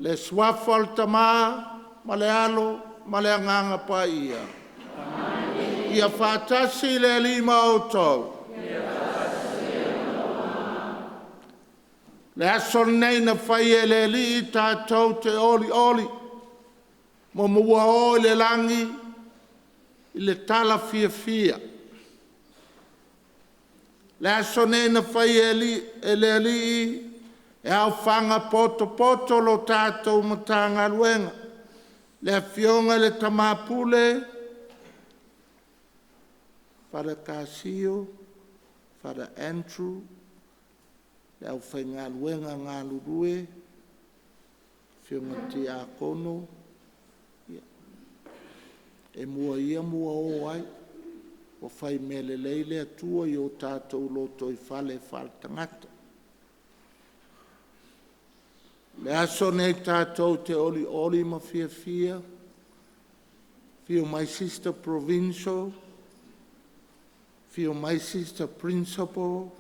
Le suafa o le Tama ma le Alo ma le Agaga Paia. Ia faatasi le Alii ma outou. Le aso lenei na fai e le Alii tatou te olioli ma ua o i le lagi i le tala fiafia. Le aso lenei na fai e le Alii e aofaga potopoto lo tatou Matagaluega, le Afioga i le Tama Pule, Father Casio, Father Andrew, le aufaigaluega galulue, afioga i Tiakono, e mua ia mua o ai. Ua fai mea lelei le Atua i o tatou lotoifale faaletagata. O le aso lenei tatou te olioli ma fiafia, afio mai Sister Provincial, afio mai Sister Principal,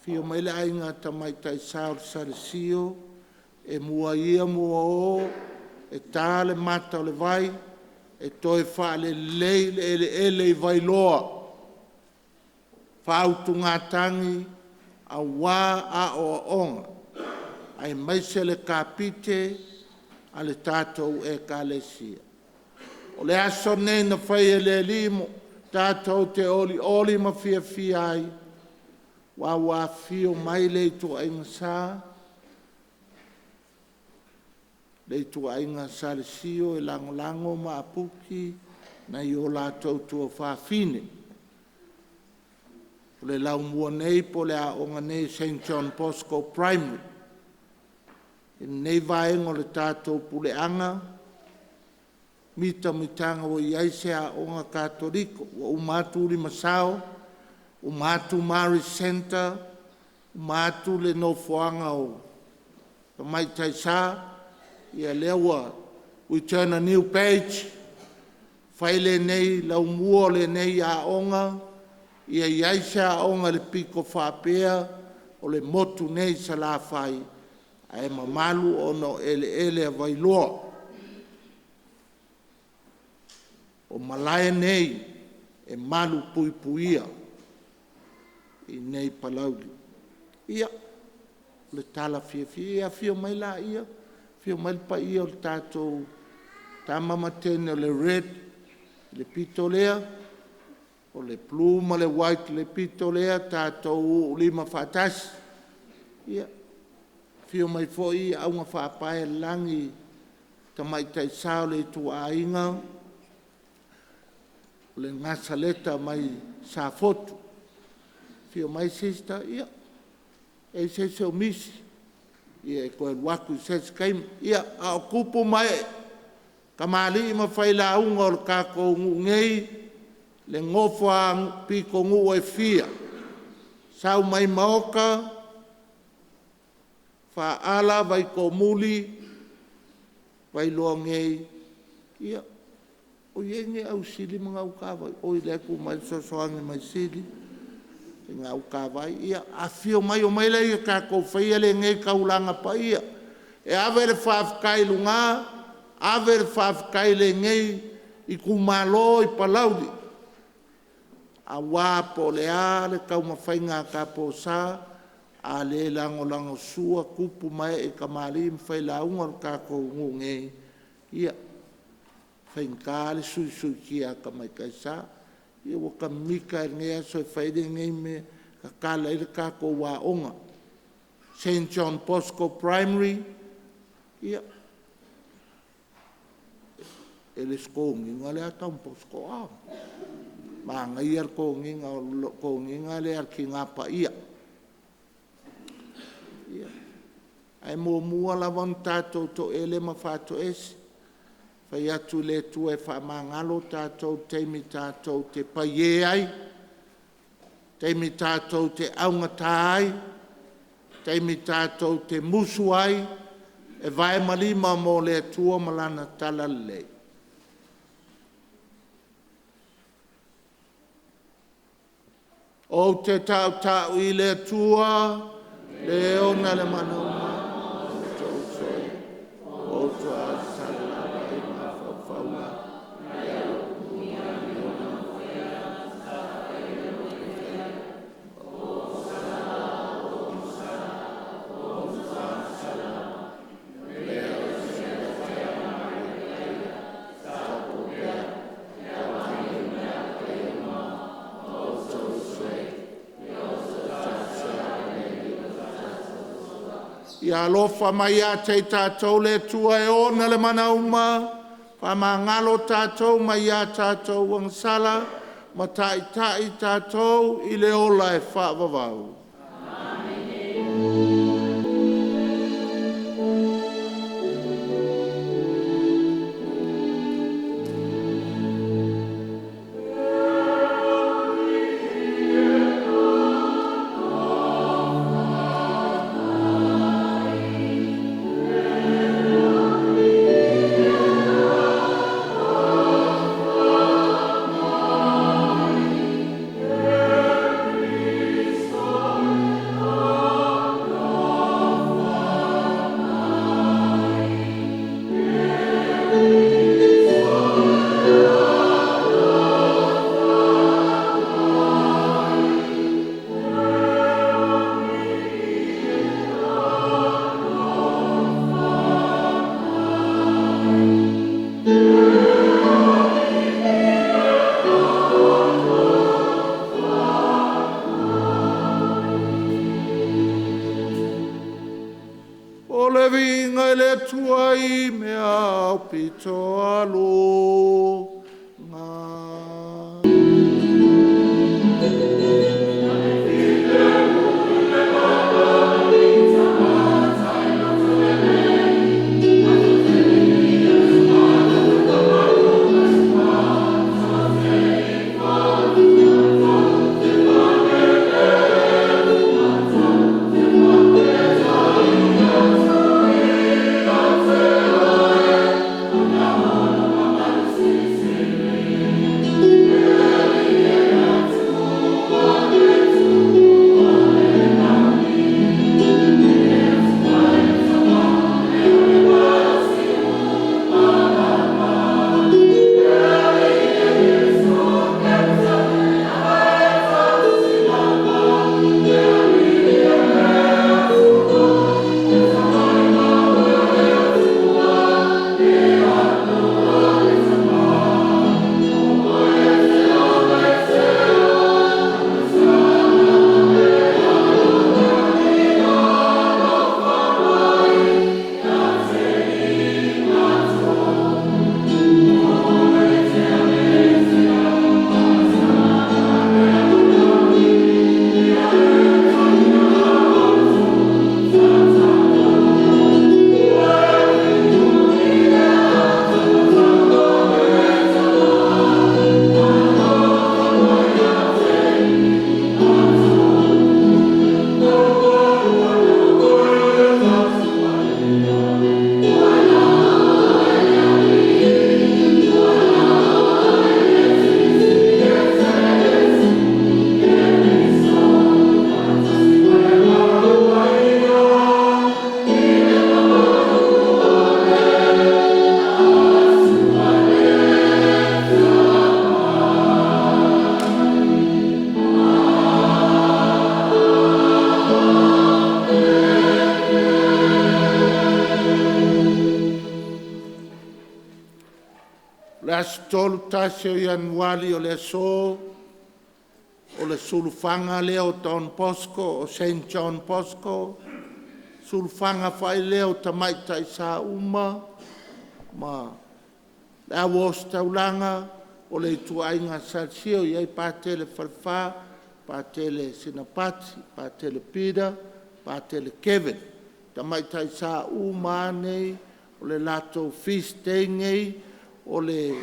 afio mai le Aiga Tamaitai Sao o le Salesio, e mua ia mua o e ta le mata o le vai e toe faalelei le eleele i Vailoa faautugatagi aua aoaoga aemaise le kapite a le tatou Ekalesia. O le aso lenei na fai e le Alii tatou te olioli ma fiafia ai, aua ua afifio mai le ituaiga sa, le ituaiga Salesio e lagolago ma apuki nai o latou tuafafine. O le laumua nei po o le aoga nei Saint John Bosco Primary. I lenei vaega o le tatou puleaga, mitamitaga ua i ai se aoga Katoliko, ua uma atu Ulumasao, uma atu Maris Centre, uma atu le nofoaga o Tamaitai Sa, ia lea ua we turn a new page, fai lenei laumua o lenei aoga, ia i ai se aoga i le pito faapea o le motu nei i Salafai, ae mamalu ona o eleele a Vailoa. O malae nei e malupuipuia i inei i Palauli. Ia, o le tala fiafia, ia afio mai laia, afio mai le paia o le tatou Tama ma Teine o le Red i le pito lea, o le Blue ma le White i le pito lea, tatou uu lima faatasi. Ia, afio mai foi augafaapae a le lagi, tamaitai sa o le ituaiga o le Nasaleta mai Safotu. Afio mai sister, ia, e i ai se isi o misi? Ia e toe alu atu i se isi taimi. Ia, a o tupu ma ee, tamalii ma failauga o le tatou nuu nei, le nofo a pitonuu e fia, sau mai Maota, Faala, Vaitoomuli, Vailoa nei, ia, o i ai ni au Sili ma Gautavai? Oi lea e tu mai le fesoasoani mai Sili i Gautavai. Ia, afifio mai, omai laia tatou faia lenei taulaga paia. E ave le faafetai i luga, ave le faafetai i lenei itumalo i Palauli, aua po o le a le taumafaiga a taposa, a le lagolagosua tupu ma ee, tamalii ma failauga o le tatou nuu nei, ia, e faigata le suisuitia a tamaitai sa. Ia ua ta mimita lava i lenei aso e fai ai lenei mea e tatala ai le tatou aoga, Saint John Bosco Primary. Ia, e le toniga lea a Don Bosco a? Manaia le toniga, o le toniga lea a le Tina Paia. Ia, ae muamua lava ona tatou toele ma faatoese, fai atu i le Atua e faamagalo tatou i le taimi tatou te paie ai, taimi tatou te augata ai, Taimi tatou te musu ai e vae ma lima mo le Atua ma Lana talalelei. Ou te tautau i le Atua, le e ona le mana uma, o tou'u uso e, ua ou toasala lava i mafaufauga. Ia alofa mai ia te i tatou le Atua e ona le mana uma, faamagalo tatou mai a tatou agasala ma taitai i tatou i le ola e faavavau. O le viiga i le Atua i mea aupito aloga. O le aso 31 o Ianuari o le aso o le sulufaga lea o Don Bosco o Saint John Bosco, sulufaga foi lea o tamaitai sa uma ma le au ositaulaga o le ituaiga Salesio, e i ai Patele Falefa, Patele Sinapati, Patele Peter, Patele Kevin. O tamaitai sa uma lava nei o le latou feast day lenei o le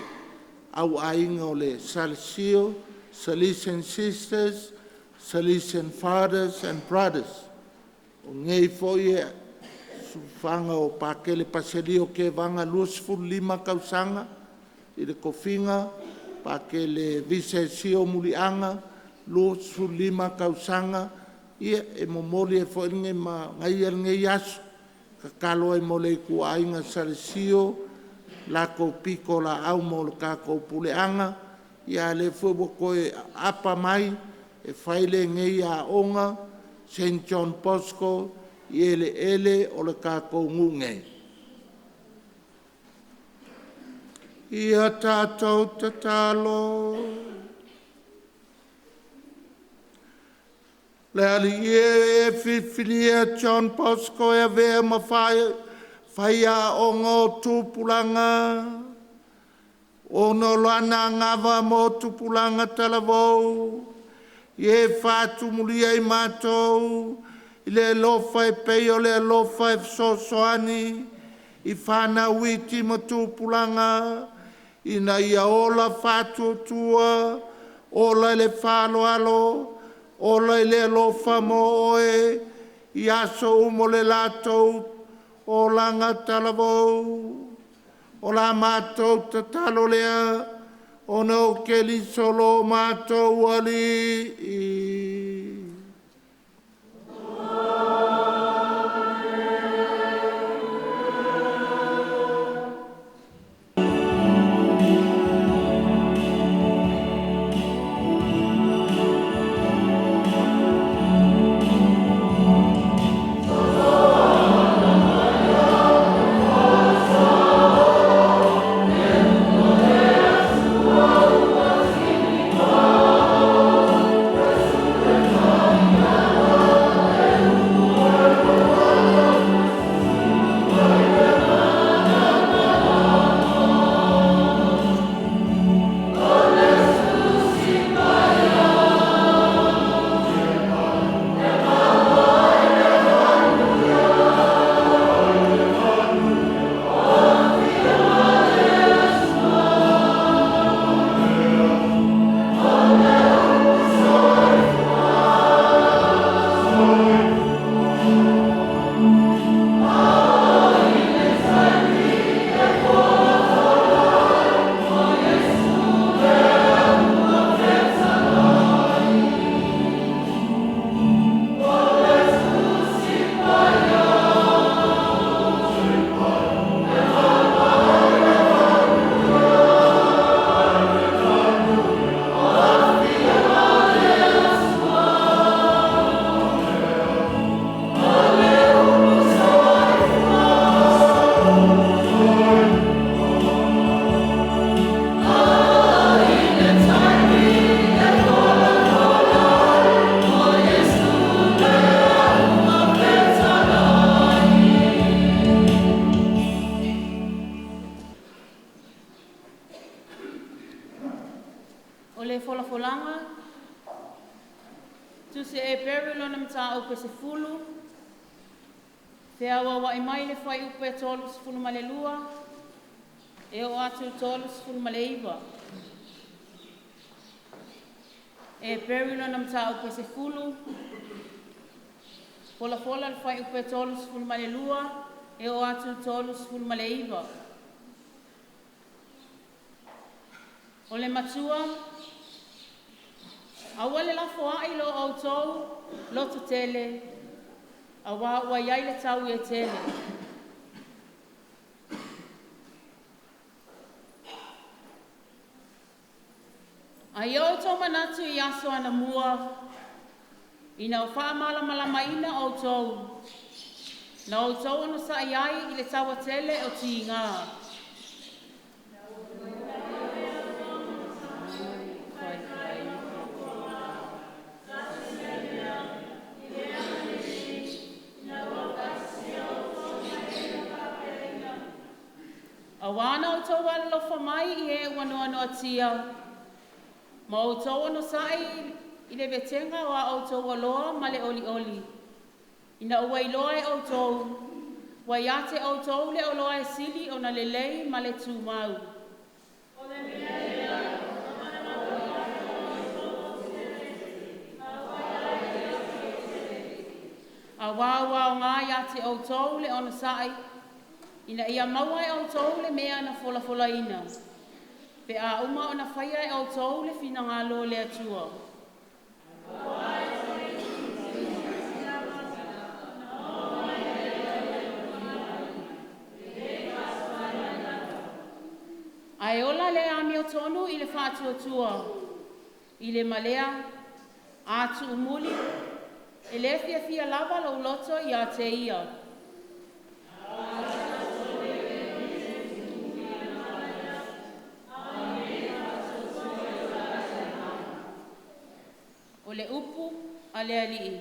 au aiga o le Salesio, Salesian Sisters, Salesian Fathers and Brothers. O nei foi e siufaga o Pakele Paselio Tevaga 25 tausaga i le tofiga, Pakele Visese Sio Muliaga 25 tausaga. Ia, e momoli ai foi le manaia lenei aso, e tatalo ai mo le ituaiga Salesio, latou pitolaau mo le tatou puleaga, a o lea foi ua toe apaapa mai e fai lenei aoga Saint John Bosco i eleele o le tatou nuu nei. Ia tatou tatalo. Le Alii e, e filifilia John Bosco e avea ma Faiaoga o Tupulaga, ona o lana anava mo tupulaga talavou, ia e faatumulia i matou i le alofa e pei o le alofa e fesoasoani i fanau iti ma tupulaga, ina ia ola faatuatua, ola i le faaaloalo, ola i le alofa mo Oe i aso uma o le latou olaga talavou. O la matou tatalo lea ona o Keriso lo matou Alii. O le folafolaga, tusi a Eperu lona mataupu e 10, feauaua'i mai le fuaiupu e 32 e oo atu i le 39. Eperu lona mataupu e 10, folafola le fuaiupu e 32 e oo atu i le 39. O le matua, aua le lafoai lo outou lototele, auā ua i ai le taui e tele. A ia outou manatu i aso anamua, ina ua faamalamalamaina outou, na outou onosai ai i le taua tele o tiga. Auā na outou alolofa mai i e ua noanoatia, ma outou onosai i le vetega o a outou oloa ma le olioli, ina ua iloa e outou, ua ia te outou le oloa e sili ona lelei ma le tumau. Auā ua aogā iā te outou le onosa'i ina ia maua e outou le mea na folafolaina, pe a uma ona faia e outou le finagalo o le Atua. Ae ola le amiotonu i le faatuatua, i le malea, a tuumuli, e lē fiafia lava lou loto iā te ia. O le upu a le Alii.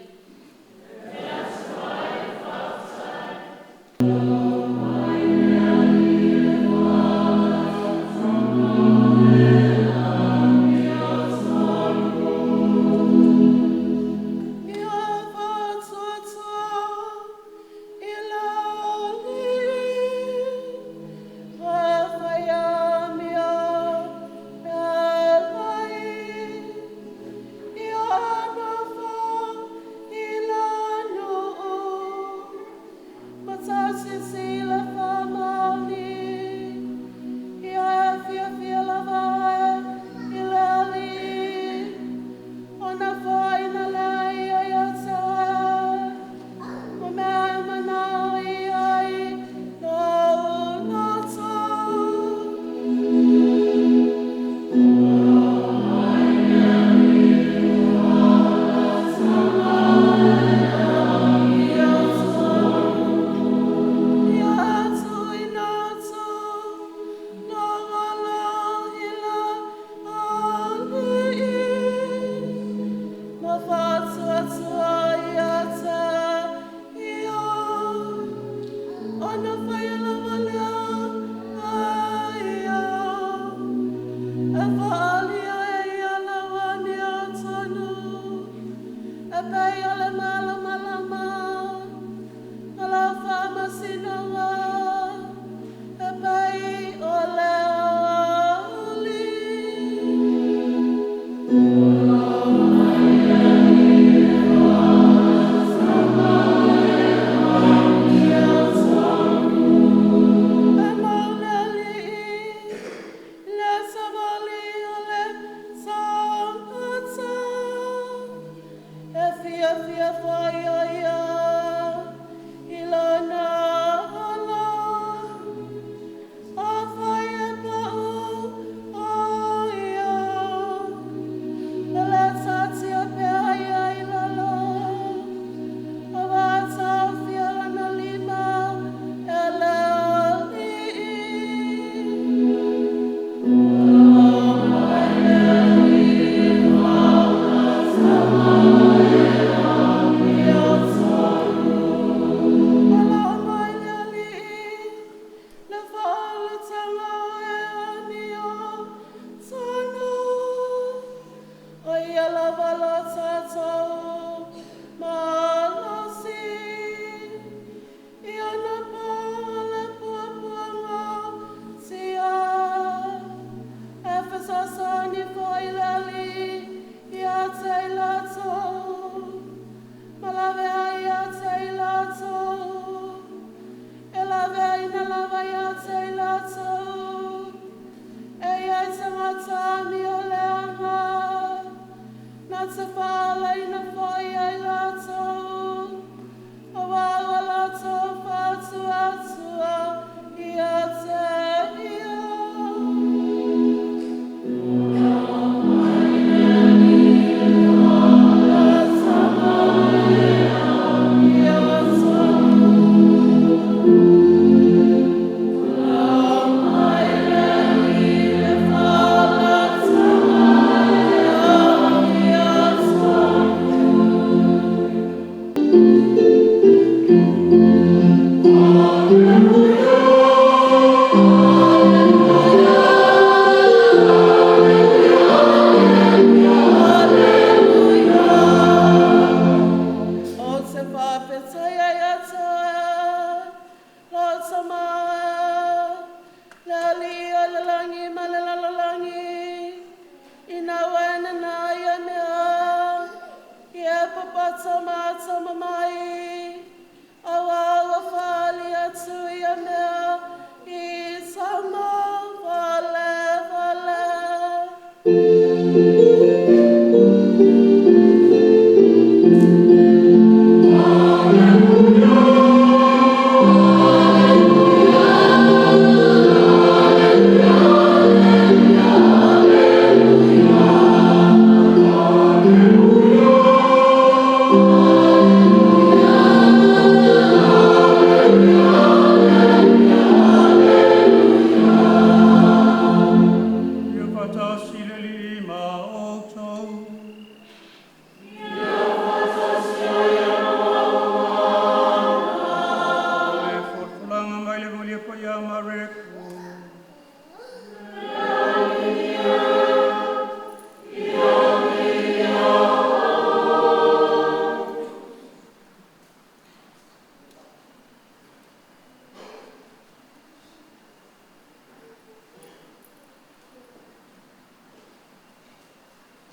Evangelia Paia Mareko.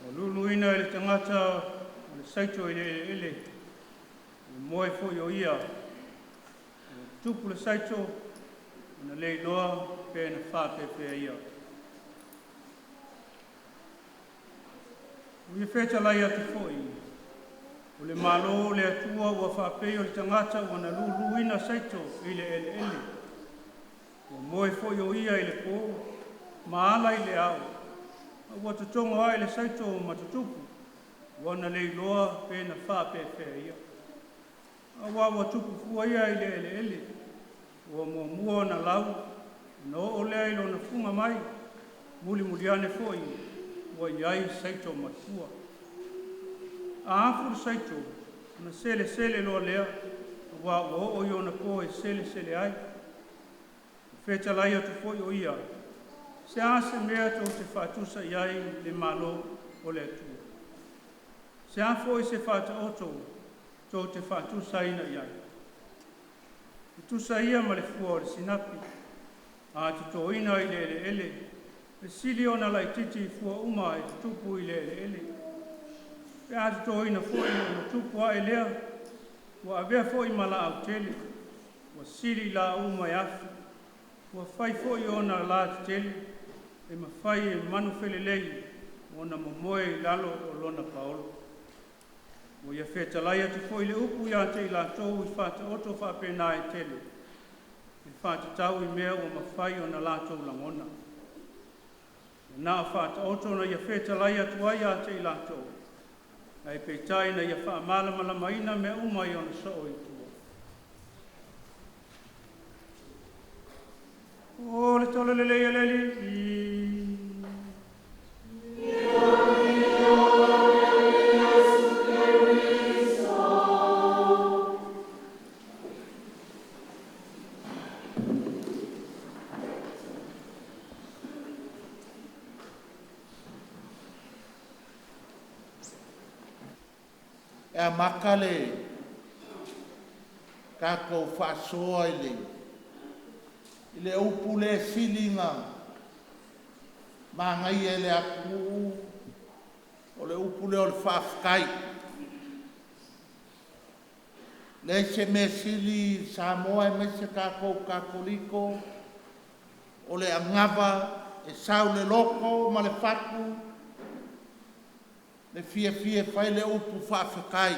Ua luluina e le tagata o le saito i le eleele, ua moe foi o ia. Ua tupu le saito, ona le iloa pe na faapefea ia. Ua ia fetalai atu foi, o le Malo o le Atua ua faapei o le tagata ua na luluina saito i le eleele. Ua moe foi o ia i le po, ma ala i le ao, a ua totogo ae le saito ma tutupu, ua na le iloa pe na faapefea ia. Auā ua tupu fua ia i le eleele, ua muamua ona lau, ona oo lea i lona fuga mai, mulimuli ane foi ua i ai saito matua. A afu le saito, ona selesele loa lea, auā ua oo i ona po e selesele ai. Ua fetalai atu foi o ia, se a se mea tou te faatusa i ai le Malo o le Atua? Se a foi se faataoto tou te faatusaina i ai? E tusa ia ma le fua o le sinapi, a totoina i le eleele, e sili ona laitiiti i fua uma e tutupu i le eleele. Pe a totoina foi ona tupu ae lea, ua avea foi ma laau tele, ua sili i laau uma e afu, ua fai foi ona la tetele, e mafai e manufelelei ona momoe i lalo o lona paolo. Ua ia fetalai atu foi le upu ia te i latou i faataoto faapena e tele, e faatatau i mea ua mafai ona latou lagona. Ua na o faataoto na ia fetalai atu ai ia te i latou, ae peitai na ia faamalamalamaina mea uma i ona soo i tua. O le Tala Lelei a le Alii. E amata le tatou faasoa i le upu lea e sili ona manaia i le atunuu, o le upu lea o le faafetai. E leai se mea sili i Samoa aemaise tatou Katoliko, o le anava e sau i le loto ma le fatu le fiafia e fai le upu faafetai.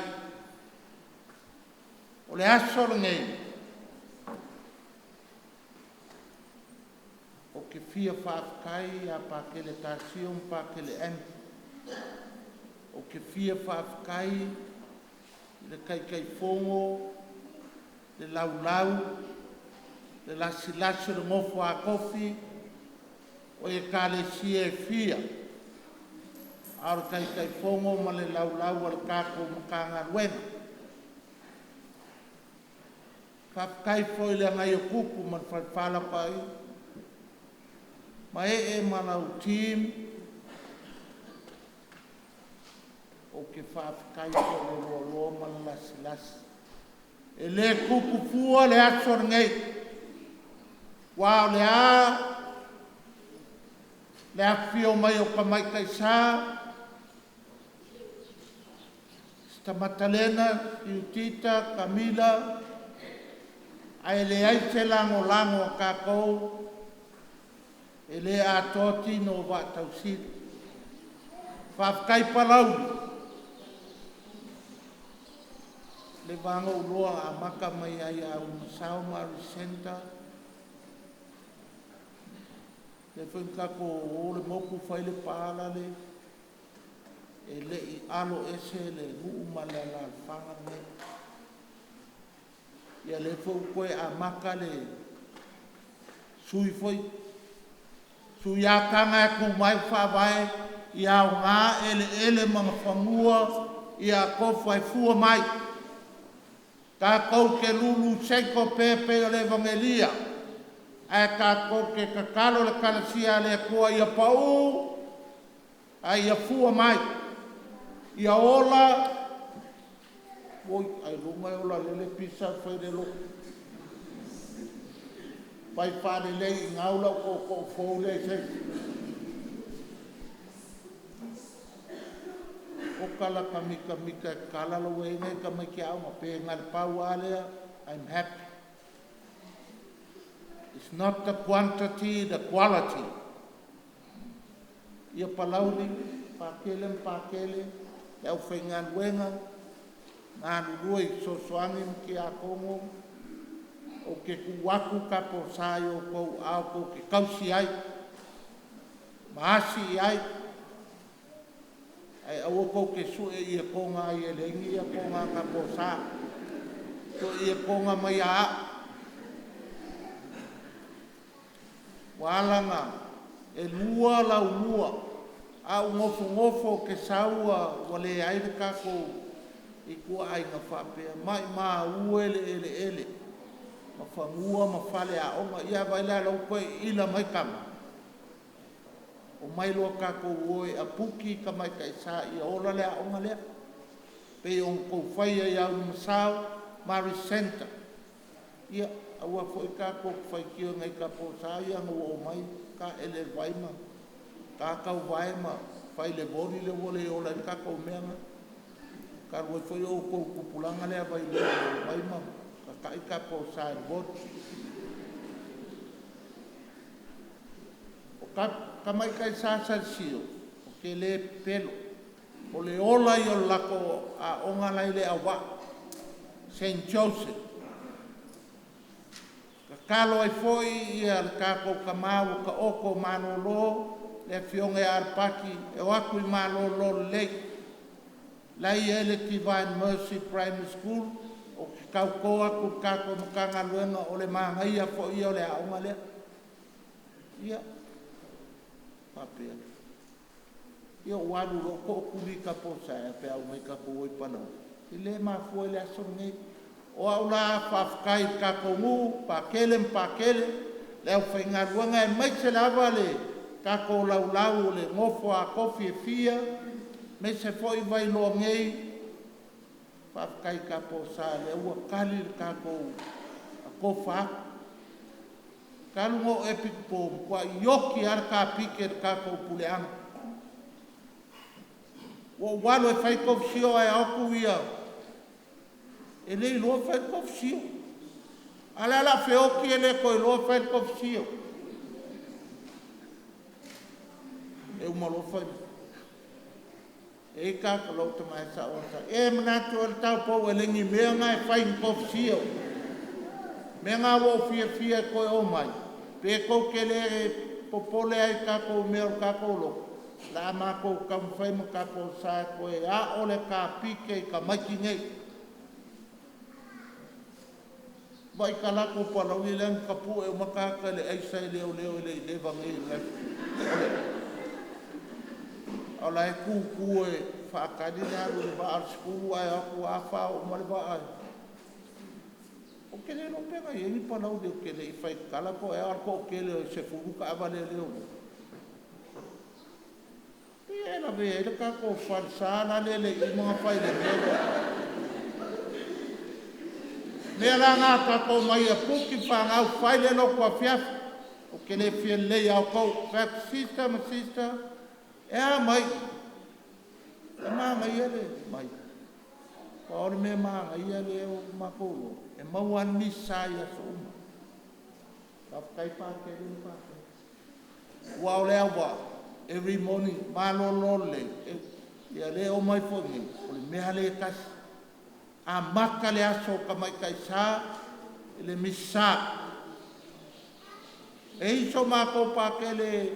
O le aso lenei, ou te fia faafetai ia Patele Tasio ma Patele Andrew. Ou te fia faafetai i le Taitaifono, le laulau, le lasilasi o le nofo a tofi o Ekalesia e fia, a o le Taitaifono ma le laulau a le tatou Matagaluega. Faafetai foi i le Agaiotupu ma le Falefa Laupaaia, Maee ma lau team, ou te faafetai foi i le loaloa ma le lasilasi. E le tupu fua le aso lenei, aua o le a le afifio mai o tamaitai sa, Sita Matalena, Iutita, Kamila, ae leai se lagolago a tatou, e le atoa tino o vaa tausili. Faafetai Palauli, ua leva lava ona ou iloa na amata mai lava ia Ulumasao ma alu i le centre, lea foi na tatou o le motu fai le pa lale, e le i aloese le nuu ma le alaalafaga lenei. Ia lea foi ua toe amata le sui foi, sui lava taga e tu mai faavae, ia aoga eleele ma fanua tofa e fua mai. Tatou te lulu seiko pea pei o le Evagelia. Ae tatou te tatalo le kalasia a le Atua ia pau a ia fua mai, ia ola. Oi, ai luga e ola lele pisa fai le loto. Fai faalelei i gau lau tootoo fou lea i se. O kala ka mika mika e kala lau e ngai ka mai ke au pe ngal pau alea, I'm happy. It's not the quantity, the quality. Ia Palauli, pakele ma pakele, le au faigaluega, galulue i fesoasoani ma tiakono, ou te tuu atu ka posa i outou aao tou te tausi ai, ma asi i ai, ae aua tou te sue ietoga ai e leai ni ietoga a kaposa. Sue ietoga mai a au. Ua ala ona e lua laulua, a ou nofonofo ou te sau ua leai le tatou ituaiga faapea, maumau e le eleele ma fanua ma faleaoga. Ia vaai la o lea ua toe iila mai tama, omai loa tatou o e aputi tamaitai sa ia ola le aoga lea, pei ona outou faia i Ulumasao Marie Centre. Ia, aua foi tatou te faitio nai kaposa ia ina ua omai taele i le vai ma ta tauvae ma fai le voli lea ua le ola ai le tatou mea lena. Talu ai foi o outou tupulaga lea vai lea ua omai ma tata'i kaposa i le voli. O tamaitai sa Salisio, ou te le pepelo, o le ola ia o le latou aoga la e i Leauvaa, St. Joseph. Tatalo ai foi le tatou tama ua taoto malolo, le afioga ia Alapati e o atu i malolo lelei. La e i ai le Divine Mercy Primary School, ou te tauto atu i le tatou Matagaluega, o le manaia foi ia o le aoga lea. Ia, faapea, ia ou alu loa tootuli kaposa ae a pe a omai tatou o i Palauli, e le mafua i le aso lenei. O au la faafetai i le tatou nuu, Pakele ma Pakele, le aufaigaluega aemaise lava le tatou laulau o le nofo a tofi e fia, aemaise foi Vailoa nei, faafetai kaposa o lea ua tali le tatou atofa atu. Talu ona oo atu i Epikopo, ua matuai ioki lava le kapike i le tatou puleaga. Ua ou alu e fai tofi sio ae o atu ia, e le iloa fai le tofi sio. A o le a feoti e le toe iloa fai le tofi sio. E uma loa fai mai. E i ai lou tama e sao atu, e manatu o le taupou e le ni mea na e fai ni tofi sio. Mea na ua ou fiafia e toe omai, pe tou te le popole ai i tatou mea o le tatou lotu, o le a matou taumafai ma tatou sa e toe ao le kapike i tamaiti nei. Vaai talaatu o Palauli lea na tapue uma tagata i le aisa e leoleo e le i leva nei. O la e tutu e faatali le alu i le vaa a le 10 ae o atu lava fao uma le vaa. Ou te le iloa pe na i ai ni Palauli ou te le i faitala po o ea, a o le toatele e 10 taavale a leoleo. Pei e lavea ai le tatou falesa lale e le i uma ona fai i le mea lea. Mea la na tatou omai e aputi fanau, fai le lotu afiafi. Ou te le fia lelei ia outou. Fai atu, sister ma sister, e a mai? E manaia le mai. O le mea manaia lea ua matou iloa, e maua lava le misa i aso uma. Faafetai Pakele ma Pakele. Aua o le auvaa, every morning, malolo lelei, ia le omai foi nei, o le mea lea e tasi. Amata le aso o tamaitai sa i le misa. E i so matou pakele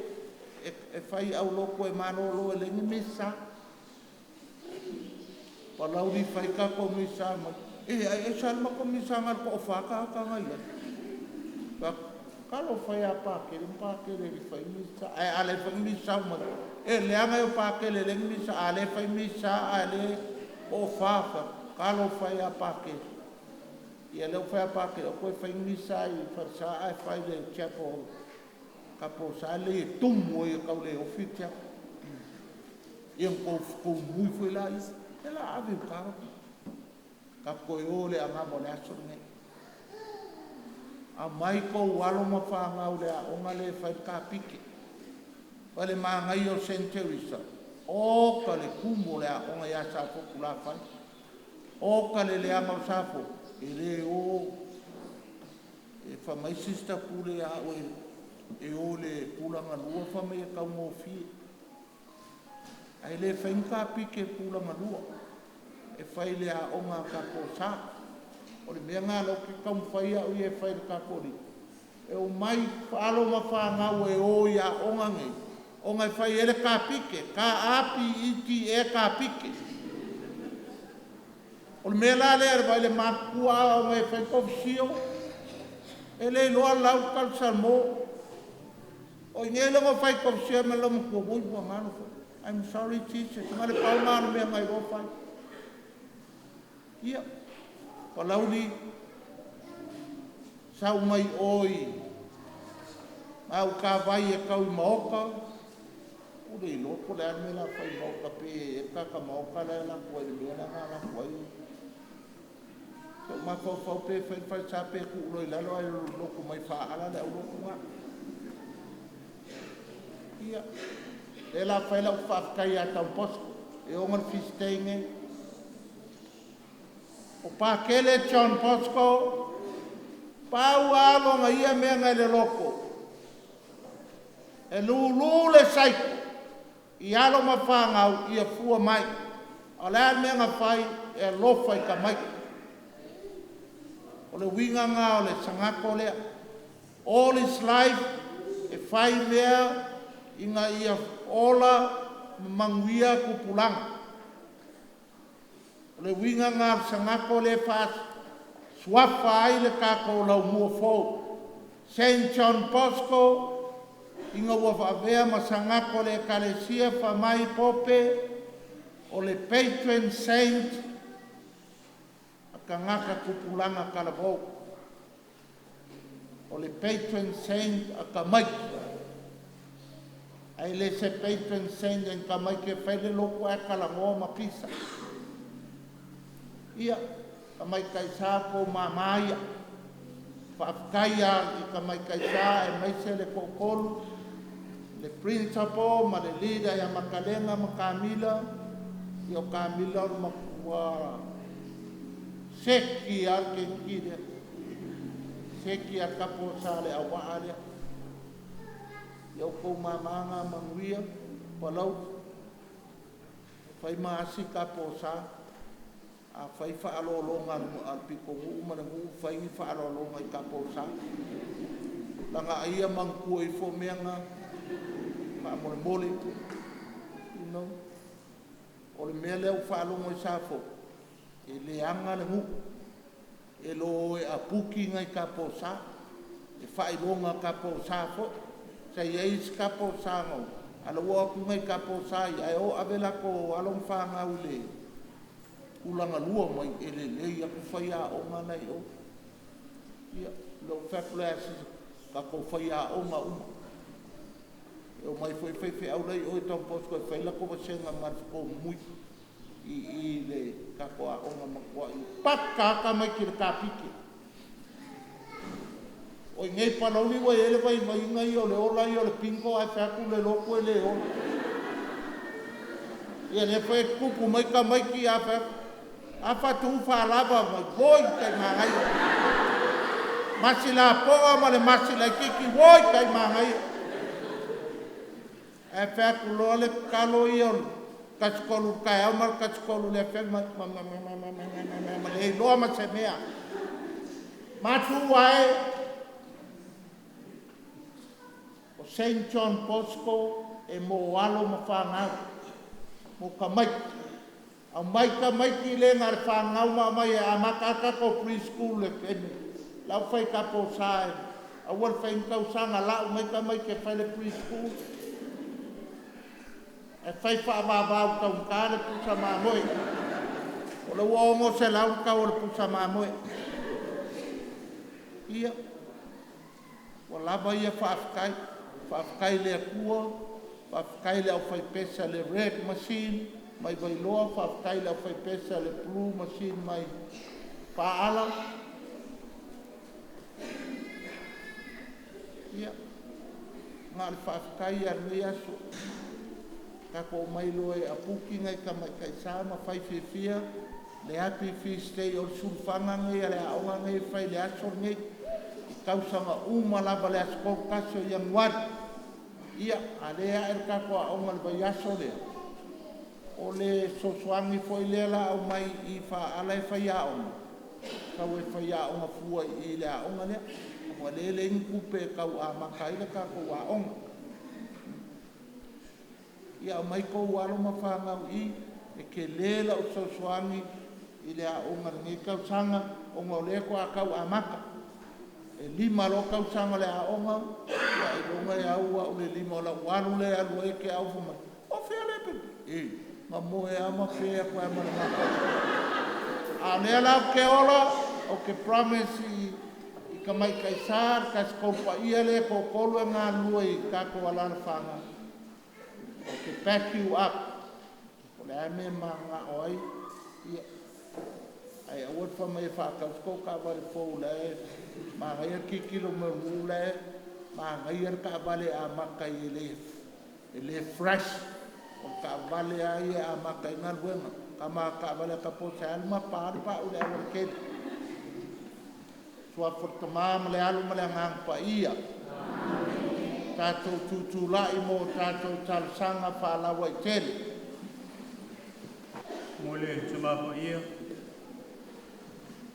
e fai aulotu e malolo e leai ni misa. Palauli fai tatou misa mai. E ai sa le matou misa na o le toafa tagata na i ai. Talofa e ia Pakele ma Pakele e le i fai ni misa. Ae a le fai ni misa mai. E leaga e o Pakele e leai ni misa. A le fai misa a le toafa. Talofa e ia Pakele. Ia lea ua fai a Pake o koe fai ni misa i falesa ae fai le chapel kapo sa le e tumu ai e tau le ofi le chapel. Ia ma tou mui foi la ia. E la ave i uta tatou toe o le anava o le aso lenei. Aumai tou alo ma fanau i le aoga lea e fai le kapike. O le manaia o Saint Teresa, oka le tumu o le aoga ia Safotulafai. Oka le leaga o Safotu, e le o e fai mai sister pule ia au e o i le tulaga lua fai mai e taugofie. Ae le fai ni kapike i le tulaga lua, e fai i le aoga a Kaposa. O le mea lena o lea ou te taumafai au ia e fai i le Kakolika, e omai alo ma fanau e o i aoga nei, ona e fai ai le kapike, K-A-P-I-T-E kapike. O le mea la lea vaai le matutua a omai e fai kovisio, e le iloa lau talusalemo. O i inei la e fai kovisio ma le loomatua, oi ua galo foi, I'm sorry Jesus. Na o le pau lena o le mea na iloa fai. Ia, Palauli, sau mai o i Gautavai e tau i Maota, ua le iloa po o le a le mea o le a fai i Maota pe eka ta Maota la e alu atu ai i le mea la na alu atu ai. Se i ou mafaufau pe fai le falesa pe tuu loa i lalo ae lotu mai faaala le aulotu lena. Ia, lea la a fai lau faafetai ia Don Bosco e ona le feast day lenei. O Pakele John Bosco, pau lava lona ia mea na i le loto, e lulu le saiko i alo ma fanau ia fua mai. A o le a le mea na fai? E alofa i tamaiti. O le uiga lena o le sagato lea. All his life e fai mea ina ia ola ma manuia tupulaga. O le uiga lena o le sagato lea e faasuafa ai le tatou Laumua fou, Saint John Bosco, ina ua avea ma sagato o le Ekalesia, fai mai Pope, o le patron saint a tagata tupulaga talavou. O le patron saint a tamaiti. Ae le se patron saint a ni tamaiti e fai le lotu ae talanoa ma pisa. Ia, tamaitai sa o outou mama ia. Faafetai lava i tamaitai sa aemaise le toatolu, le principal ma le leader ia Makalena ma Kamila. Ia o Kamila o le matua seki lava le keiki lea. Seki lava le kapo sa le auvaa lea. Ia o outou mama na manuia, Palauli, fai ma asi kapo sa, a fai faaaloaloga a le pitonuu ma le nuu, fai ni faaaloaloga i kapo sa. Lagaia manatua ifo mea na, faamolemole, you know. O le mea lea ua faalogo i Safotu, e leaga le nuu, e lo e apuki nai kapo sa, e faailoga kapo sa foi. Sa i ai isi kapo sa na o, a la ua o atu nai kapo sa ia, ae o ave latou alo ma fanau i le tulaga lua mai, e lelei atu faiaoga la e i o. Ia, lea ou fai atu lea, tatou faiaoga uma. E omai foi faifeau la e i o i Don Bosco e fai latou vasega ma le ftomui i le tatou aoga matuai paka lava tamaiti i le kapike. O i inei i Palauli ua i ai le vaivaiga ia o le ola ia o le bingo ae fai atu le lotu e le ola. Ia lea foi e tutupu mai tamaiti a fai atu, a faatu faalava mai, oi tai manaia. Masi lapoa ma le masi laitiiti, oi tai manaia. Ae fai atu loa le tatalo ia o le 1:30 i le taeao ma le 1:30 i le afiafi, ma ma le iloa ma se mea. Matua e, o Saint John Bosco e mo alo ma fanau, mo tamaiti. Aumai tamaiti le na o le fanau ma aumai e amata lava tatou pre-school i le taimi la ua fai i Kaposa e aua le fai ni tausaga, lau mai tamaiti e fai le pre-school. Ae fai faavavau taugata le pusa mamoe. O lea ua 600 le tau o le pusa mamoe. Ia, ua lava ia faafetai. Faafetai i le Atua, faafetai i le aufaipese a le Red Machine mai Vailoa, faafetai i le aufaipese a le Blue Machine mai Faala. Ia, na o le faafetai lava i lenei aso. Tatou omai loa e aputi nai tamaitai sa ma fai fiafia le Happy Feast Day o le sulufaga lenei a le aoga lenei e fai i le aso lenei i tausaga uma lava i le aso 31 o Ianuari. Ia, a o lea e ae le tatou aoga i le vaiaso lea, o le fesoasoani foi lea o le a aumai i Faala e faiaoga, sau e faiaoga fua i i i le aoga lea, ona o lea e leai ni tupe e tau amata ai le tatou aoga. Ia aumai tou alo ma fanau i i, e tele lau fesoasoani i le aoga i lenei tausaga ona o lea faatoa tau amata. E 5 loa tausaga o le aoga, ia ailoga e au au i le lima o lau alu lea e alu ai Keao fai mai, o fea lea e pipii? Na moe lava ma pe atu ai lava ma le mata. A o lea la ou te ola, ou te promise i tamaitai sa, le Tasi Tolu Paia lea e toatolu e galulue i tatou alaalafaga, ou te back you up. Po o le a le mea e mananao ai, ia, ae aua le fai mai e faatau se tou taavale fou o la e manaia le tilotilo mai o le nuu la e manaia le taavale e amata ai e le fresh. O le taavale lava ia e amata ai galuega. O tama taavale anapo e alu ma pa le pau i le aualatele. Suafa o le Tama ma le Alo ma le Agaga Paia. Tatou tutulai mo tatou talosaga faalauaitele. Mo le Tama Paia,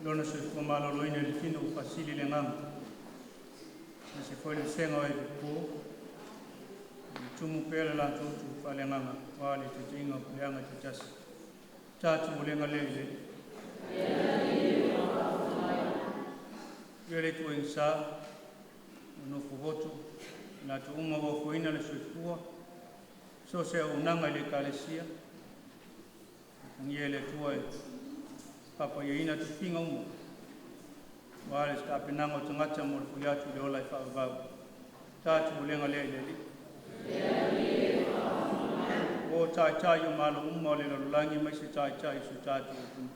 Lona soifua maloloina i le tino ua faasili le agaga, aemaise foi le vasega o e pupo, ia tumu pea le latou utu faaleagaga aua le taitaiga o puleaga taitasi. Tatou olega lea i le Alii. Ia le ituaiga sa ua nofo voto i latou uma ua ofoina le soifua, so o se auaunaga i le Ekalesia, alofagia e le Atua e faapaiaina tofiga uma aua le tapenaga o tagata mo le foi atu i le ola e faavavau. Tatou olega lea i le Alii. O Taitai o Malo uma o le lalolagi aemaise Taitai o si o tatou atunuu.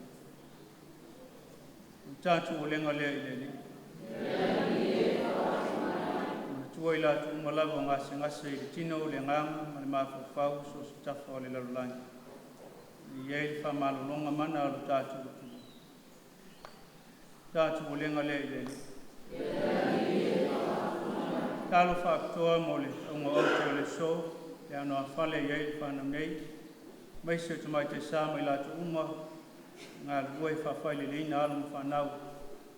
O le tatou olega lea i le Alii. Manatua i latou uma lava ua gasegase i le tino, le agaga ma le mafaufau i so o se tafa o le lalolagi, ia i ai le faamalologa mana a lo tatou Atua. Tatou olega lea i le Alii. Tatalo faapitoa mo le auga ote o le aso, le anoāfale e i ai le fanau nei, aemaise o tamaitai sa ma i latou uma e galulue faafaileleina alo ma fanau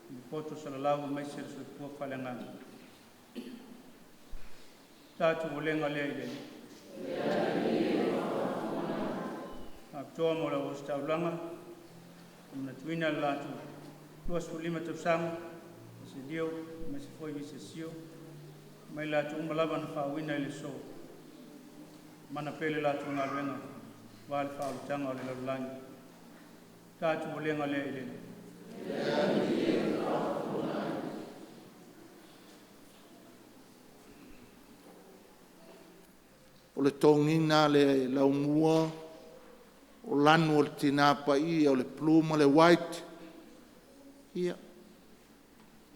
i le poto salalau aemaise le soifua faaleagaga. Tatou olega lea i le Alii. Faapitoa mo le au ositaulaga, manatuina le latou 25 tausaga, Mr. Leo aemaise foi Mrs. Sio, ma i latou uma lava na faauuina i le aso. Mana pea le latou galuega aua le faaolataga o le lalolagi. Tatou olega lea i le Alii. O le togiga a le laumua o lanu o le Tina Paia o le blue ma le white, ia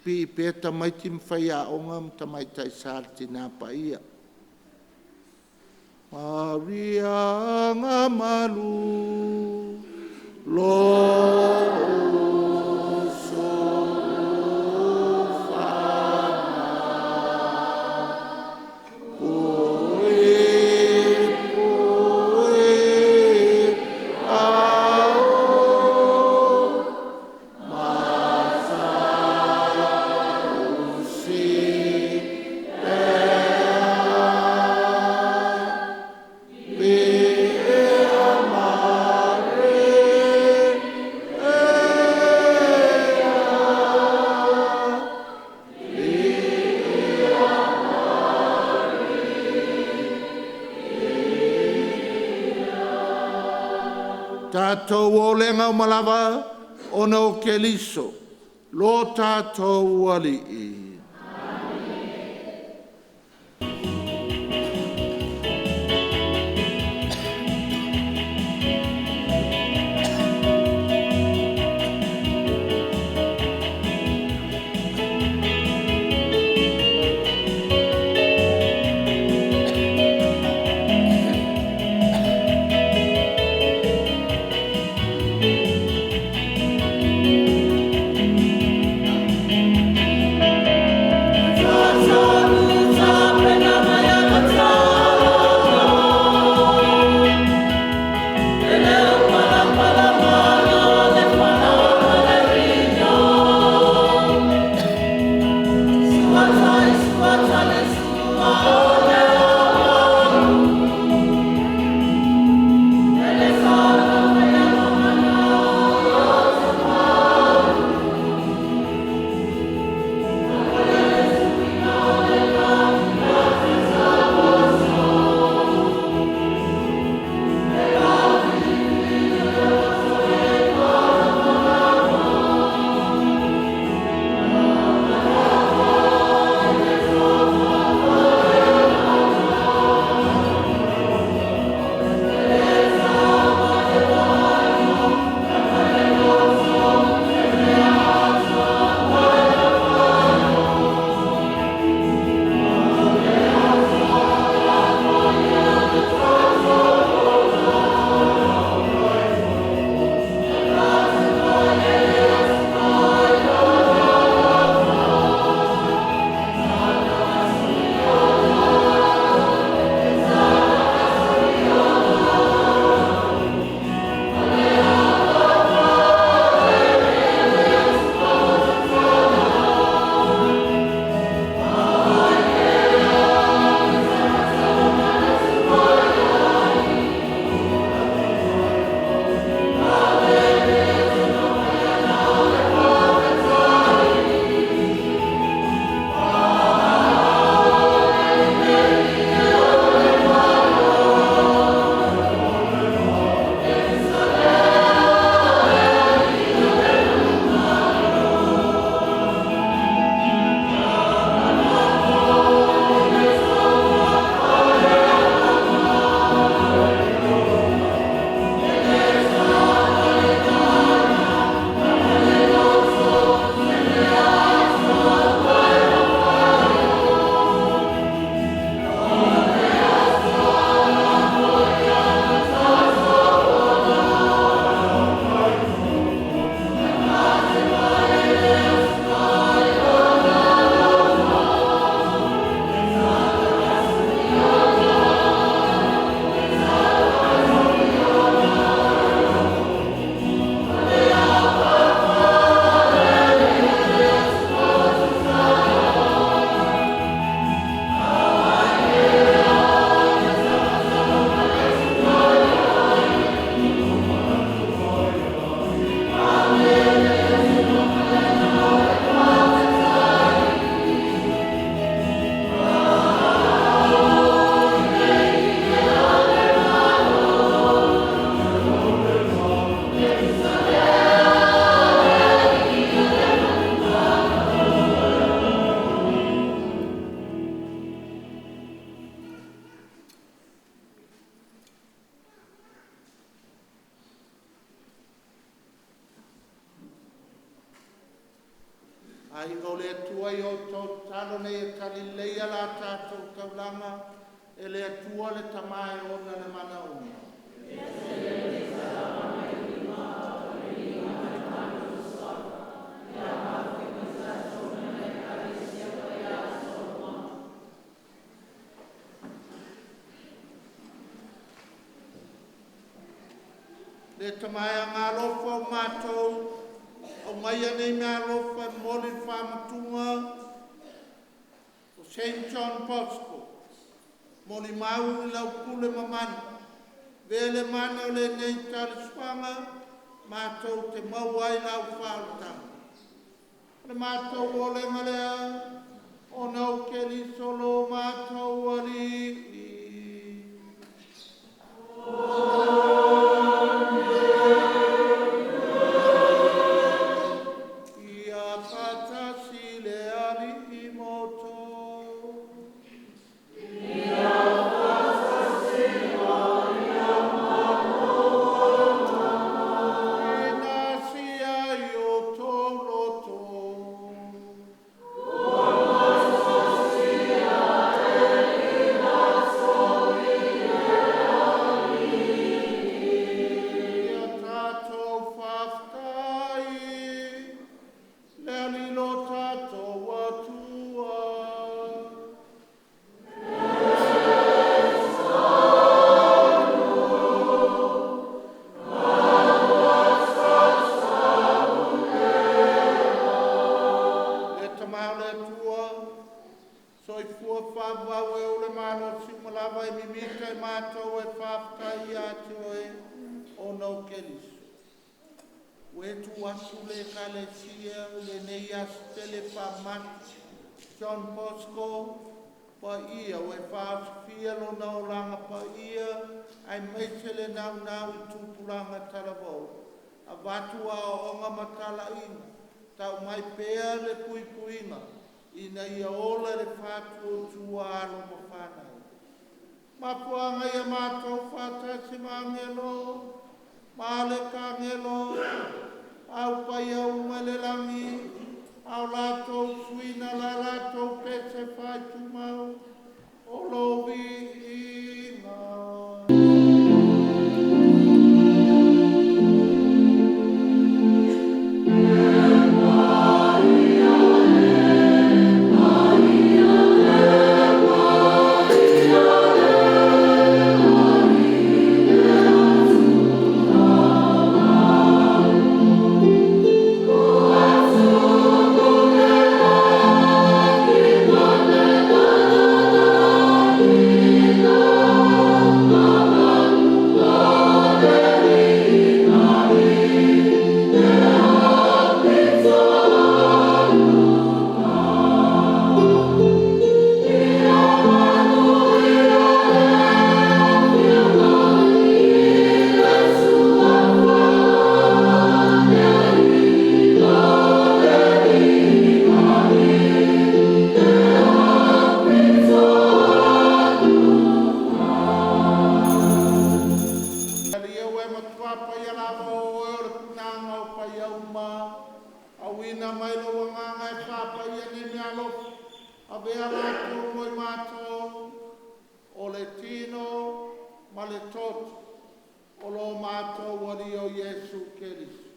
pipii pea tamaiti ma faiaoga ma tamaitai sa i le Tina Paia. Maria Gamalu lo'u Sulufaga Puipui Ao Masausi Tea Piia Maria Tatou olega uma lava ona o Keriso. lo tātou Alii. Aiga o le Atua i outou tatalo nei e talileleia la tatou taulaga e le Atua le Tama e ona le manaoga. Le Tama e agalofa o matou, au mai nei mea alofa e momoli le faamatuga o Saint John Bosco, molimau i lau pule mamana, avea le mana o lenei talosoaga, matou te maua ai lau faaolataga. O le matou olega lea, ona o Keriso lo matou Alii. Ia Faavavau e o le malosi uma lava e mimita e matou e faafetai ia te oe ona o Keriso. Ua e tuu atu le Ekalesia i lenei aso tele faamatu John Bosco Paia, ua e faaosofia lona olaga paia aemaise le naunau i tupulaga talavou, avatu aoaoga ma talaiga, tau mai pea le puipuiga ina ia ola le faatuatua alo ma fanau. Mafuaaga ia matou faatasi ma agelo ma le kagelo au paia uma i le lagi, a o latou suiga la latou pese faaitumau o lou viiga. Alia ua e matua paia lava o oe o le punaga o paia uma, auina mai lou agaga e faapaia nei meaalofa, avea latou mo i matou, o le tino ma le toto o lo matou Alii o Iesu Keriso.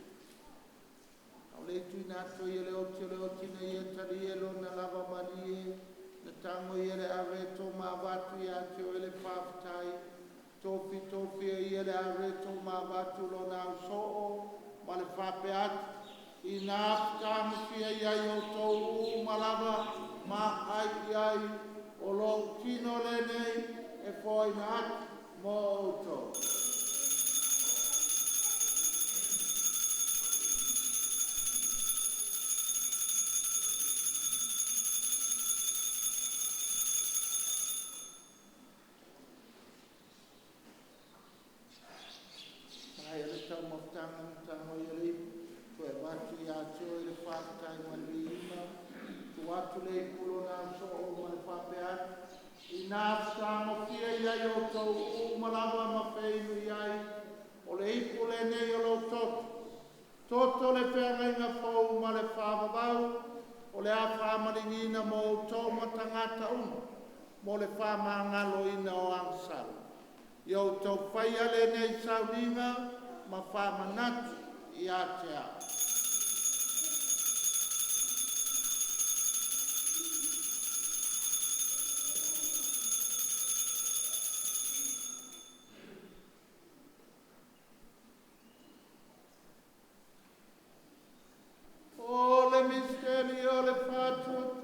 A o le tuuina atu ai e le oti o le oti ina ia talia e lona lava malie, na tago ia le areto ma avatu ia te oe le faafetai, tofi e ia le areto ma avatu lona ausoo ma le faapea atu, ina fetagofia ai outou uma lava ma ai i ai, o lou tino lenei e foaina atu mo outou. Mai le taumafataga na tago ai le ipu, toe avatu ia te oe le faafetai ma le viiga, tuu atu le ipu lona ausoo ma le faapea atu, ina fetagofia i ai outou uma lava ma feinu i ai, o le ipu lenei o lou toto, toto le feagaiga fou ma le faavavau, o le a faamaliniina mo outou ma tagata uma, mo le faamagaloina o agasala. Ia outou faia lenei sauniga ma faamanatu ia te au. O le misteri o le faatuatua.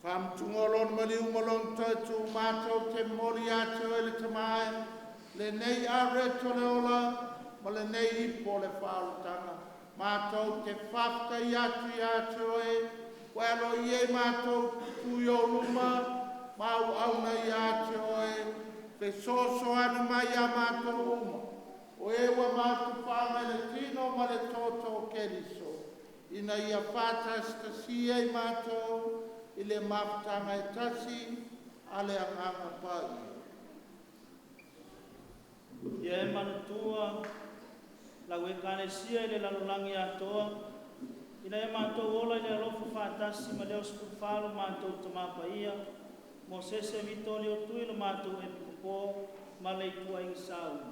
Faamatuga o lona maliu ma lona toe tumatou te momoli ia te oe le Tama e, lenei areto le ola ma lenei ipu o le faaolataga. Matou te faafetai atu ia te oe, ua e aloaia i matou tu i ou luma ma auauna ia te oe, fesoasoani mai ia matou uma, o e ua matufaga i le tino ma le toto o Keriso, ina ia faatasitasia i matou I le mafutaga e tasi a le Agaga Paia. Ia e manatua lau Ekalesia i le lalolagi atoa, ina ia matou ola i le alofa faatasi ma Leo 14 lo matou Tamā Paia, Mosese Vitoli Tui lo matou Epikopo ma le ituaiga Sauli.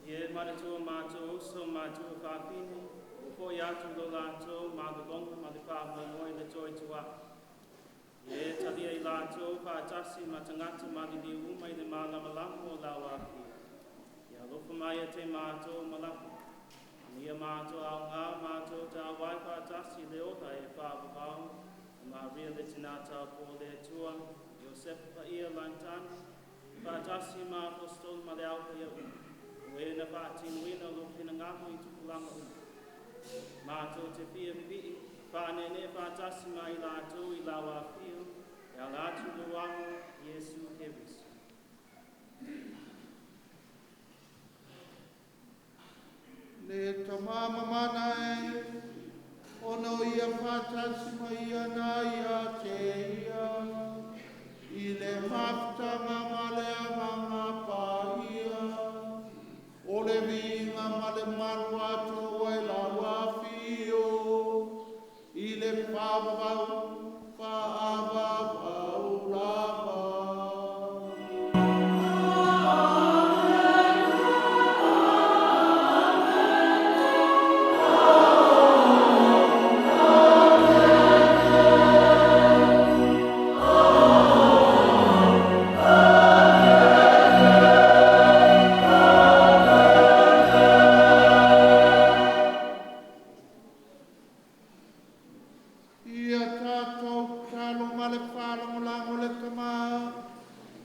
Ia e manatua matou uso ma matua fafine, ua fo'i atu lo latou malologa ma le faamoemoe i le toe tua'i. Ia e talia i latou faatasi ma tagata maliliu uma i le malamalama o lau afio. Ia alofa mai ia te matou ma lapa. Ina ia matou augā matou te auai faatasi i le ola e faavavau, o Maria le Tinā Taupō o le Atua, Iosepa Paia Lagitani, faatasi ma Aposetolo ma le Au Paia uma, o e na faatinoina lou finagalo i tupulaga uma. Matou te fia pipii, faaneenee faatasi ma i latou i lau afio, e ala atu i lou Alo, Iesu Keriso. Le Tamā mamana e, ona o ia faatasi ma ia na ia te ia, i le mafutaga ma le Agaga Paia, o le viiga ma le malu atoa i lau afio, i le faavavau, faavavau lava. Ia tatou tatalo ma le faalagolago le Tamā,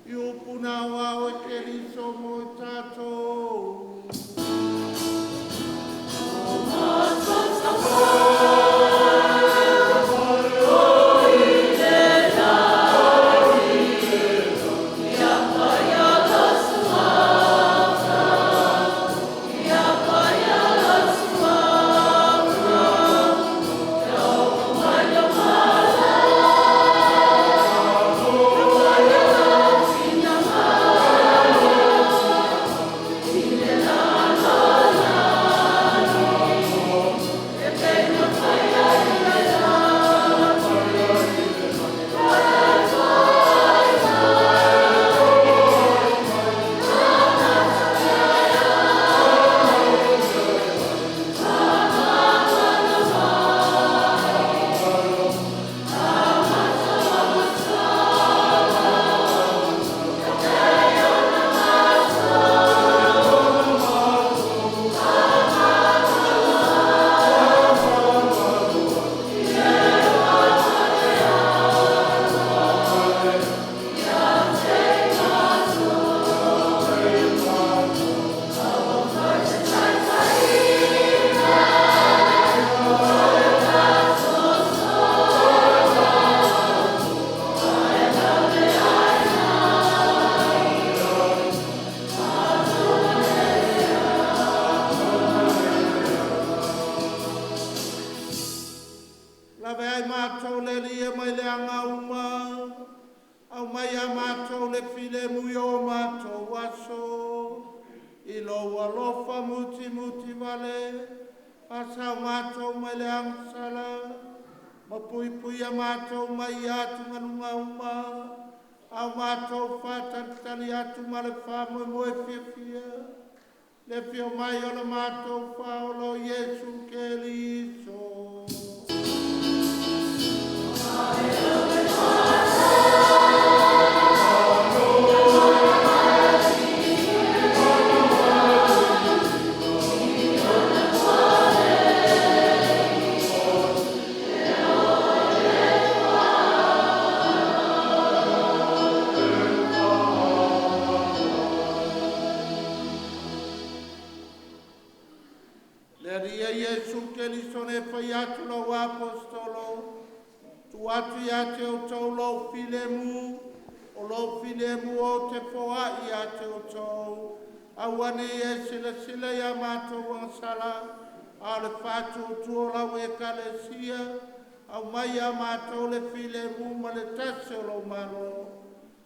i upu na aoao e Keriso mo i tatou. Lave ai matou le Alii e mai le aga uma, aumai ia matou le filemu i o matou aso, i lou alofa mutimuti vale, faasao matou mai le agasala, ma puipuia matou mai i atugaluga uma, au matou faatalitali atu ma le faamoemoe fiafia, le afio mai o le matou Faaola o Iesu Keriso. Le Alii e Iesu Keriso na e fai atu lau Aposetolo, tuu atu ia te outou lou filemu, o lou filemu ou te foai ia te outou. Aua ne i e silasila ia matou agasala, a o le faatuatua o lau Ekalesia, Aumai ia matou le filemu ma le tasi o lou Malo,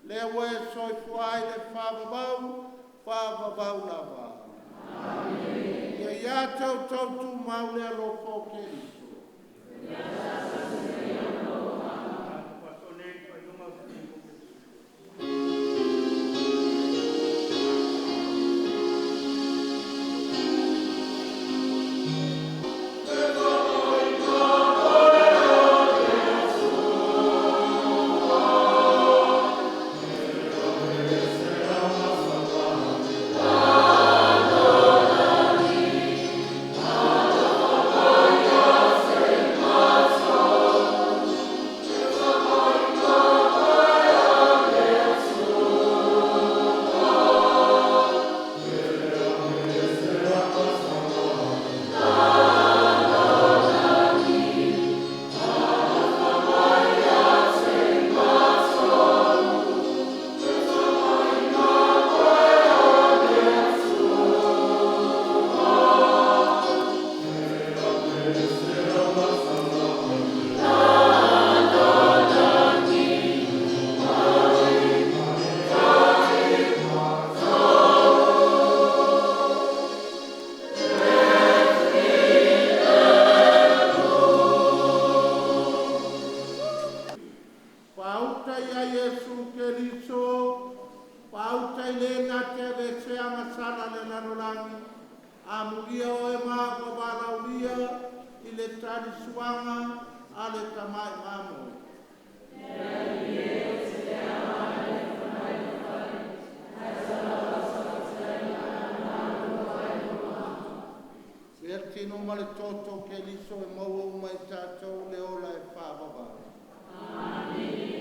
lea ua e soifua ai le faavavau, faavavau lava. Amene. Ia ia te outou tumau le alofa o Keriso. Faauta ia Iesu Keriso, faauta i le na te aveesea gasala a le lalolagi, amuia oe ma ua valaaulia i le talisuaga a le Tamai Mamoe. Sia le tino ma le toto o Keriso e maua uma e tatou le ola e faavavau. Amene.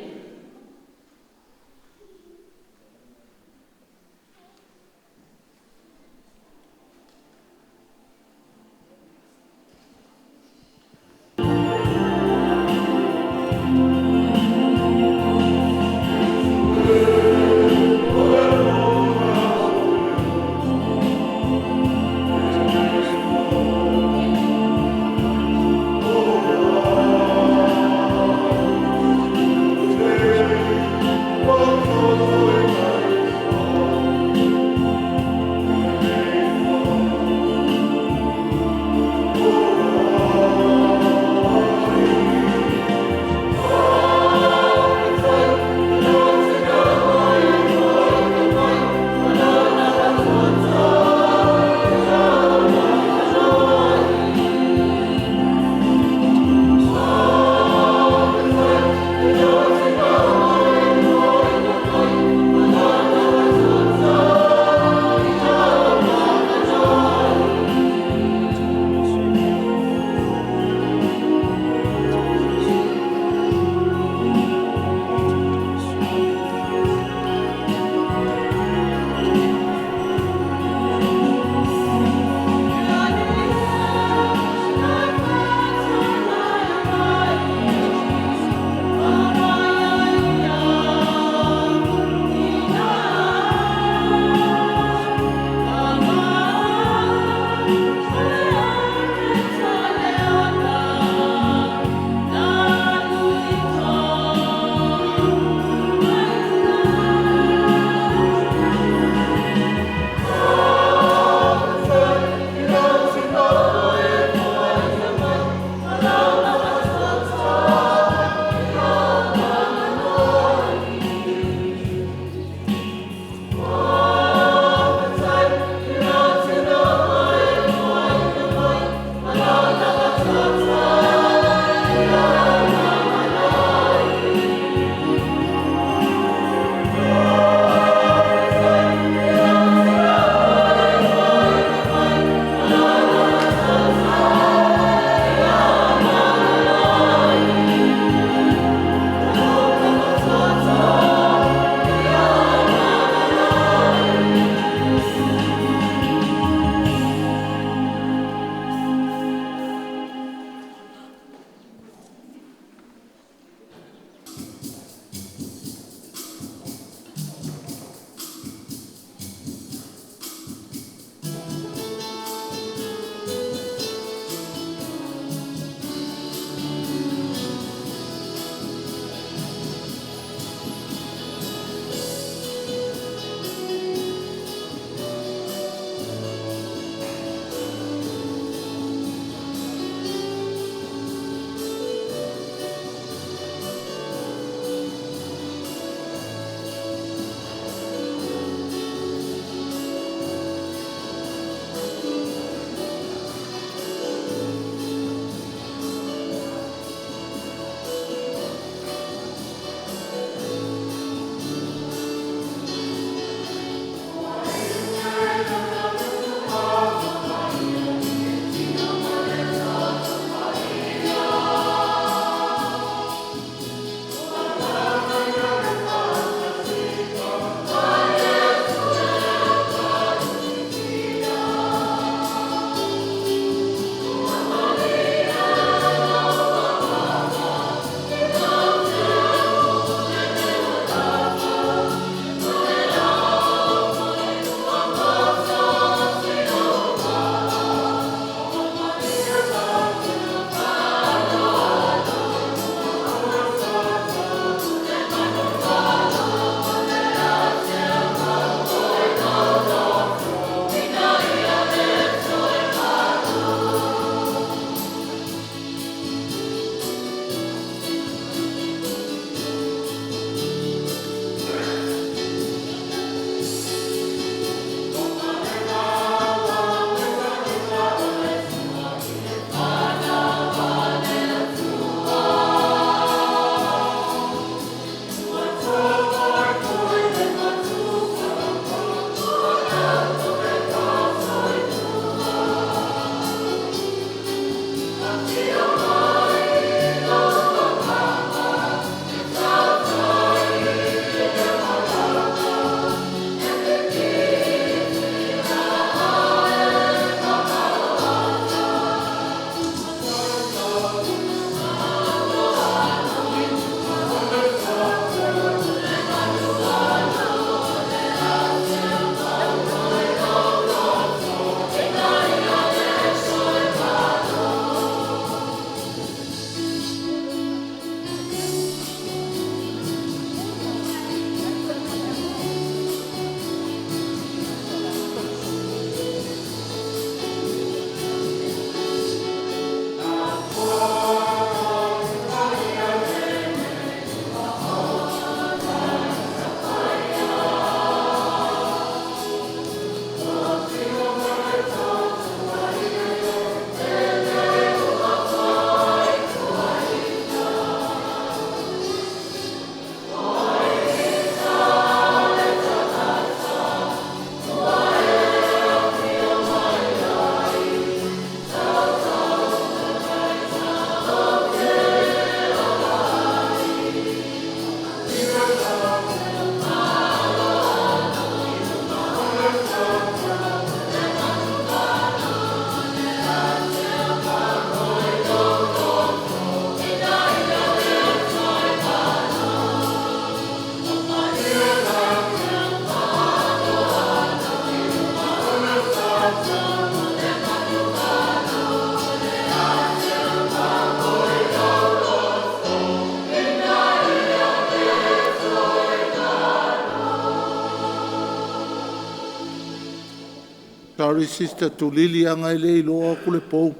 Sorry Sister Tulili ana e le iloa atu le pou.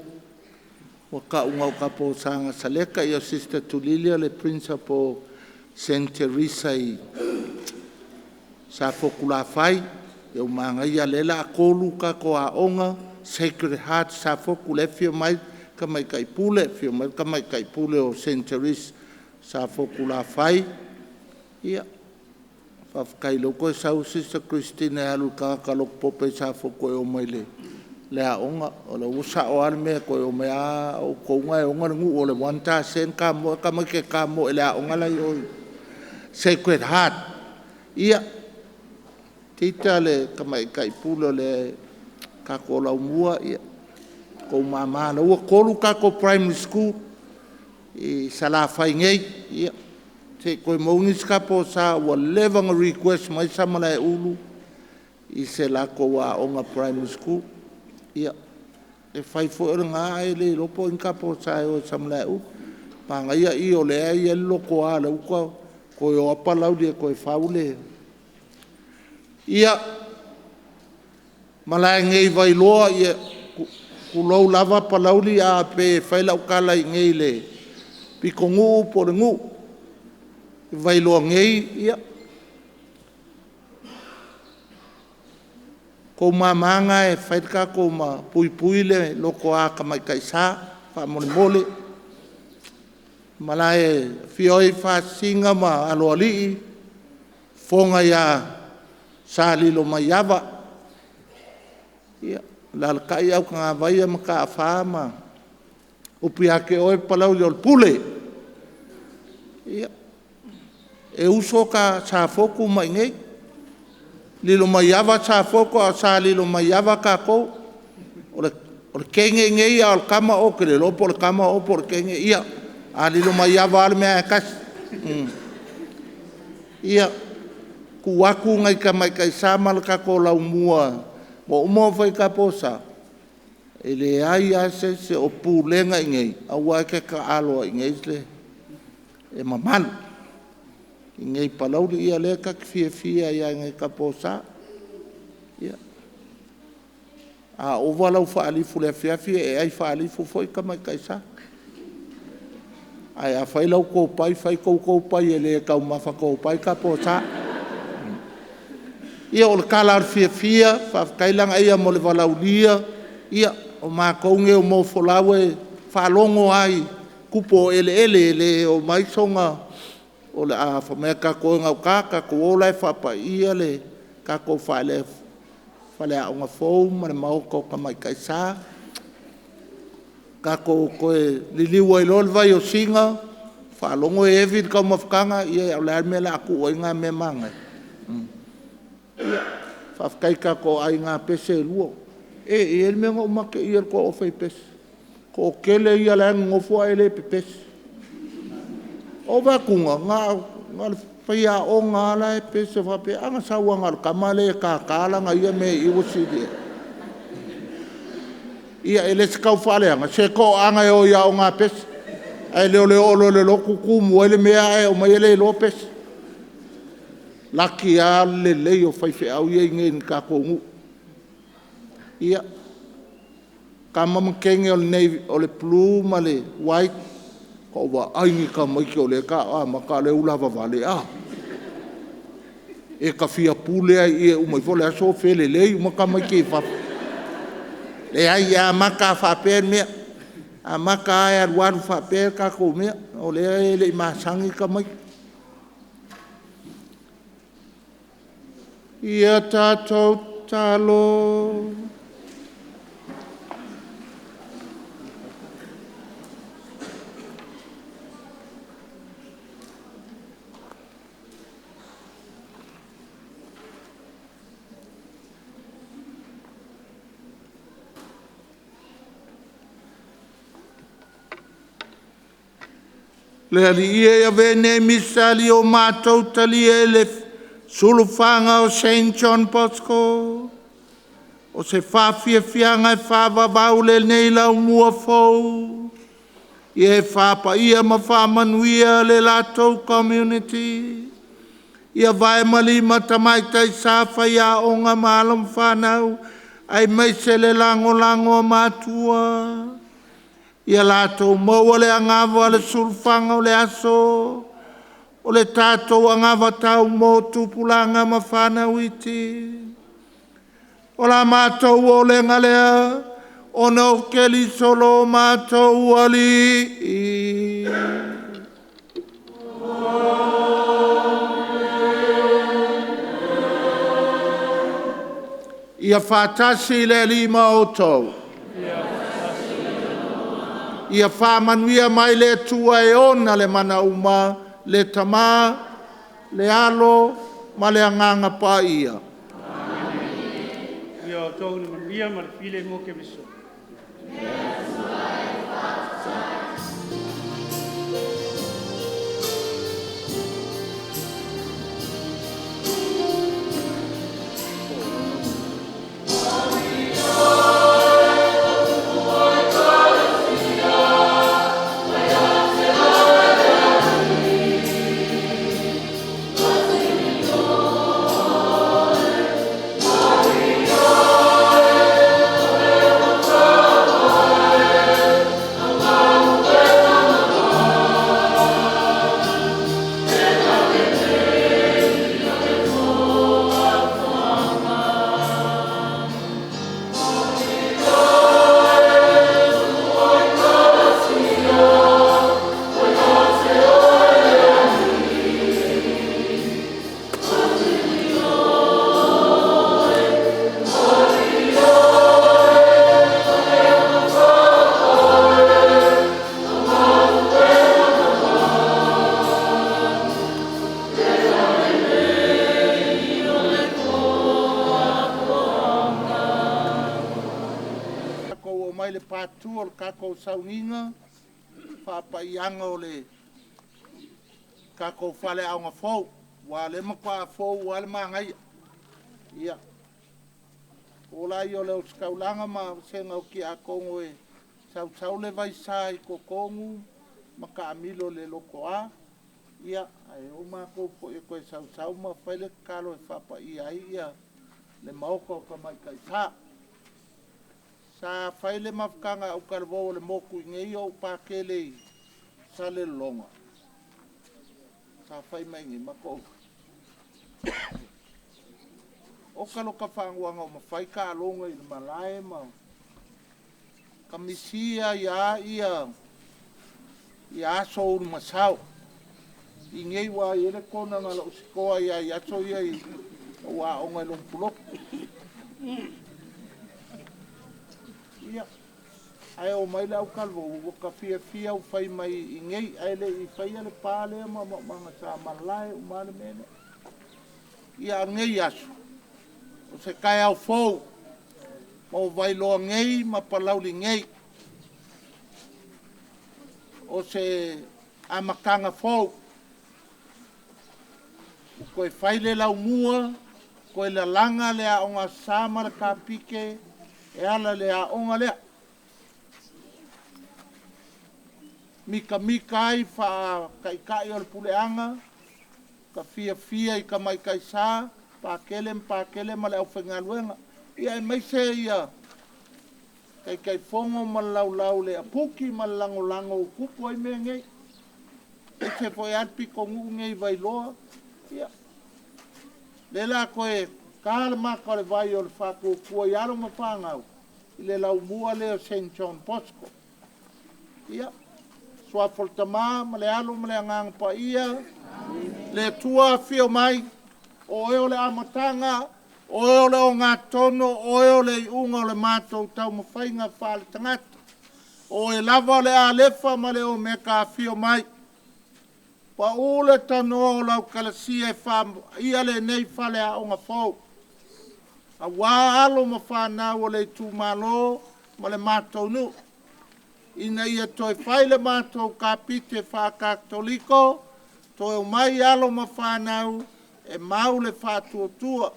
Ua tau na o tapo sa Saleka ia Sister Tulili o le Principal St Teresa i Safotulafai. Ia ua manaia lea o le a 3 tatou aoga Sacred Heart Safotu lea e afio mai le Tamaitai Pule, afio mai le Tamaitai Pule o St Therese Safotulafai. Ia, faafetai o lea ua toe sau Sister Christina e alu i le tagata lotu pope i Safotu e omai i le aoga. O lea ua sao lava le mea e toe omai lava outou na e ona le nuu o le 1% tamoe, tamaiti e tamoe i le aoga la e i o i Sacred Heart. Ia, Tita le Tamaitai Pule o le tatou Laumua, ia, o outou mama o lea ua 3 tatou Primary Schools i Salafai nei. Ia, se i toe maua nisi sa ua leva ona request mai Samalaeulu i se latou aoga Primary School. Ia, e fai foi o lena ae le iloa po o ai ni ta posa e o i Samalaeulu. Manaia i o lea e i ai le lotoa o lea ua toe o lava Palauli e toe fau le… Ia, malae nei i Vailoa, ia, tulou lava Palauli, ae pei e fai lau tala i inei i le pitonuu po o le nuu i Vailoa nei, ia, o outou mama na e fai le tatou ma puipui le lotoa Tamaitai Sa faamolemole. Le malae e afio ai Farisiga ma Aloalii, Fofoga ia Sa Lilomaiava, ia, alaalatai Autagavaia ma Mataafa ma upu ia te oe Palauli o le Pule. Ia, e uso ta Safotu ma i inei, Lilomaiava Safotu a o Sa Lilomaiava tatou. O le teine i inei a o le tama o, ou te le iloa po o le tama o po o le teine. Ia, a Lilomaiava lava le mea lava e tasi. Ia, tuu atu nai Tamaitai Sa ma le tatou Laumua ua uma ona fai ta, e leai lava se isi o pulega i inei, aua e te taaalo ai i inei, e mamalu i inei i Palauli. Ia o lea ta te fiafia ai lava i nai ta posa. Ia, a ova lau faalifu i le afiafi, e ai faalifu foi Tamaitai Sa. Ae afai lau topai, fai tou topai e le taumafa topai ta. Ia, o le tala lava o le fiafia, faafetai Lagaaia mo le valaaulia. Ia, o matou nei o moefolau e faalogo lava i tupu o eleele, e le omai soona… O le a fai mai tatou o i gauta, tatou o la e faapaia le tatou faleaoga fou ma le maota o Tamaitai Sa, tatou toe liliu ai loa le vai o Sina, faalogo e heavy le taumafataga, ia o le a le mea o le a tuu ai na mea manaia? Ia, faafetai i tatou aiga pese e lua. E i ai le mea na ou mateia i le toa o fai pese, toatele ia la e nonofo ae le pepesi. Ou vaai atu na o le faiaoga lava la e pese. Ou faapea, a na sau lava na o le tama lea e tata lana ia mea i i ua sili ai. Ia, e le o se tau faaleaga, se toaga e o i aoga a pese, ae le o le oo loa i le lotu tumu ai le mea ae omai e le iloa pese. Laki lava le lelei o faifeau ia e i inei i le tatou nuu. Ia, tama ma teine o le Blue ma le White, ua ou vaai i tamaiti o lea e amata a o lea e ula vavale a. E ta fia pule lava i i e uma ifo le aso o felelei uma tamaiti i fafo. Leai, e amata lava faapea le mea, e amata lava e alualu faapea le tatou mea, o lea e le i masani tamaiti. Ia tatou tatalo. Le Alii e, avea lenei Misali o matou talia i le sulufaga o Saint John Bosco, o se faafiafiaga e faavavau lenei laumua fou, ia e faapaia ma faamanuia le latou community. Ia vae ma lima Tamaitai Sa, Faiaoga ma alo ma fanau Ai mai se le langolango a matua. Ia latou maua le agava o le sulufaga o le aso. O le tatou agava tau mo tupulaga ma fanau iti. O la matou olega lea, ona o Keriso lo matou Alii. Ia faatasi le Alii ma outou. Ia faamanuia mai le Atua e ona le mana uma, le Tama, le Alo ma le Agaga Paia. Ia outou le manuia ma le filemu o Keriso. Tatou oo mai le patu o le tatou sauniga, faapaiaga o le tatou faleaoga fou, aua o lea e matua fou lava le manaia. Ia, o la ia o le ositaulaga ma vasega o tiakono e sausau le vaisa i totonu ma taamilo i le lotoa, ia, ae o matou foi e toe sausau ma fai le tatalo e faapaia ai ia le maota o Tamaitai Sa. Sa fai le mafutaga a autalavou a le motu i inei o ou Patele i Salelologa, sa fai mai i inei, oka lota faanoanoa na fai taaloga i le malae ma misi ai lava ia aso ulumasao. I inei aua e i ai le corner na o lou sikoa ai lava i aso ia ina ua aoga i lona pulotu. Ia, ae omai le autalavou, ua ta fiafia ua fai mai i inei, ae le i faia le pa lea ma maumaga sa malae uma lava le mea lea. Ia a o lenei aso, o se taeao fou mo Vailoa nei ma Palauli nei. O se amataga fou, ua toe fai le laumua, toe lalaga le Aoga Aso Sa ma le Kapike e ala i le aoga lea. Mitamita ai faataitai o le puleaga, ka fiafia i tamaitai sa, Pakele ma Pakele ma le aufaigaluega, ia aemaise ia Taitaifono ma le laulau a le Aputi ma le lagolago ua tupu ai mea nei. E ese foi lava le pitonuu nei i Vailoa, ia, lea o le a toe ta le mata o le vai o le faatuatua i alo ma fanau i le laumua lea o Saint John Bosco. Ia, suafa o le Tama ma le Alo ma le Agaga Paia, le Atua afio mai, o oe o le amataga, o oe o le ogatono, o oe o le iuga o le matou taumafaiga faale-tagata. O oe lava o le Alefa ma le Omeka, afio mai, pau le tanoa o lau talasia e faapaia lenei faleaoga fou, aua alo ma fanau a le itumalo ma le matou nuu, ina ia toe fai le matou kapite faa-Katoliko, toe omai alo ma fanau e mau le faatuatua.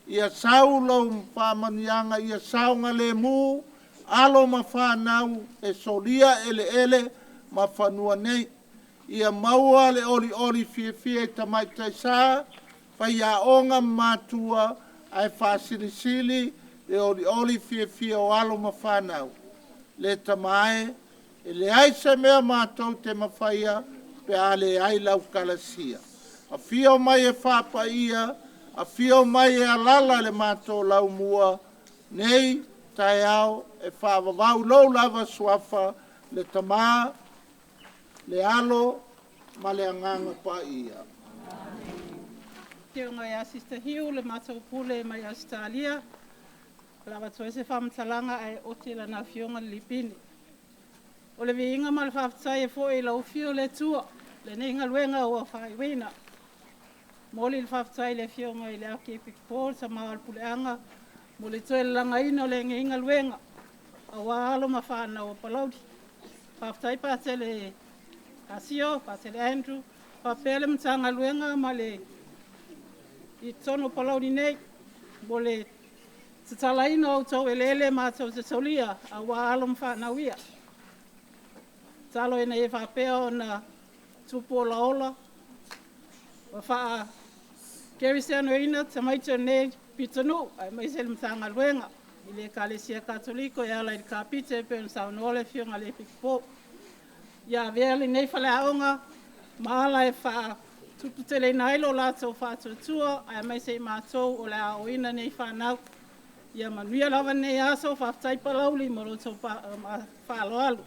Ia sau lau faamanuiaga, ia saogalemu alo ma fanau e solia eleele ma fanua nei. Ia maua le olioli fiafia i tamaitai sa, faiaoga ma matua, ae faasilisili Le olioli fiafia o alo ma fanau, le tama e, e leai se mea matou te mafaia pe a leai lau kalasia. Afio mai e faapaia, afio mai e alala le matou laumua, nei taeao e faavavau lou lava suafa, le Tama, le Alo ma le Agaga Paia. Afioga ia Sister Hiu le matou pule mai Ausetalia, o le a avatu ai se faamatalaga ae ote lana afioga le lipini. O le viiga ma le faafetai e foi i lau afio le Atua, lenei galuega ua faaiuina. Momoli le faafetai i le afioga i le Archiepiscopo le Tama o le Puleaga mo le toe lalagaina o lenei galuega aua alo ma fanau a Palauli. Faafetai Patele Asio, Patele Andrew, faapea le Matagaluega ma le i totonu o Palauli nei mo le tatalaina o outou eleele matou te solia aua alo ma fanau ia. Tatalo ina ia faapea ona tupu olaola ma faakerisianoina tamaiti o lenei pitonuu aemaise le Matagaluega i le Ekalesia Katoliko e ala i le Kapite e pei ona saunoa le Afioga i le Epikopo. Ia avea lenei faleaoga ma ala e faatuputeleina ai lo latou faatuatua aemaise i matou o le a aoaoina nei fanau. Ia manuia lava lenei aso, faafetai Palauli mo lo outou faaaloalo.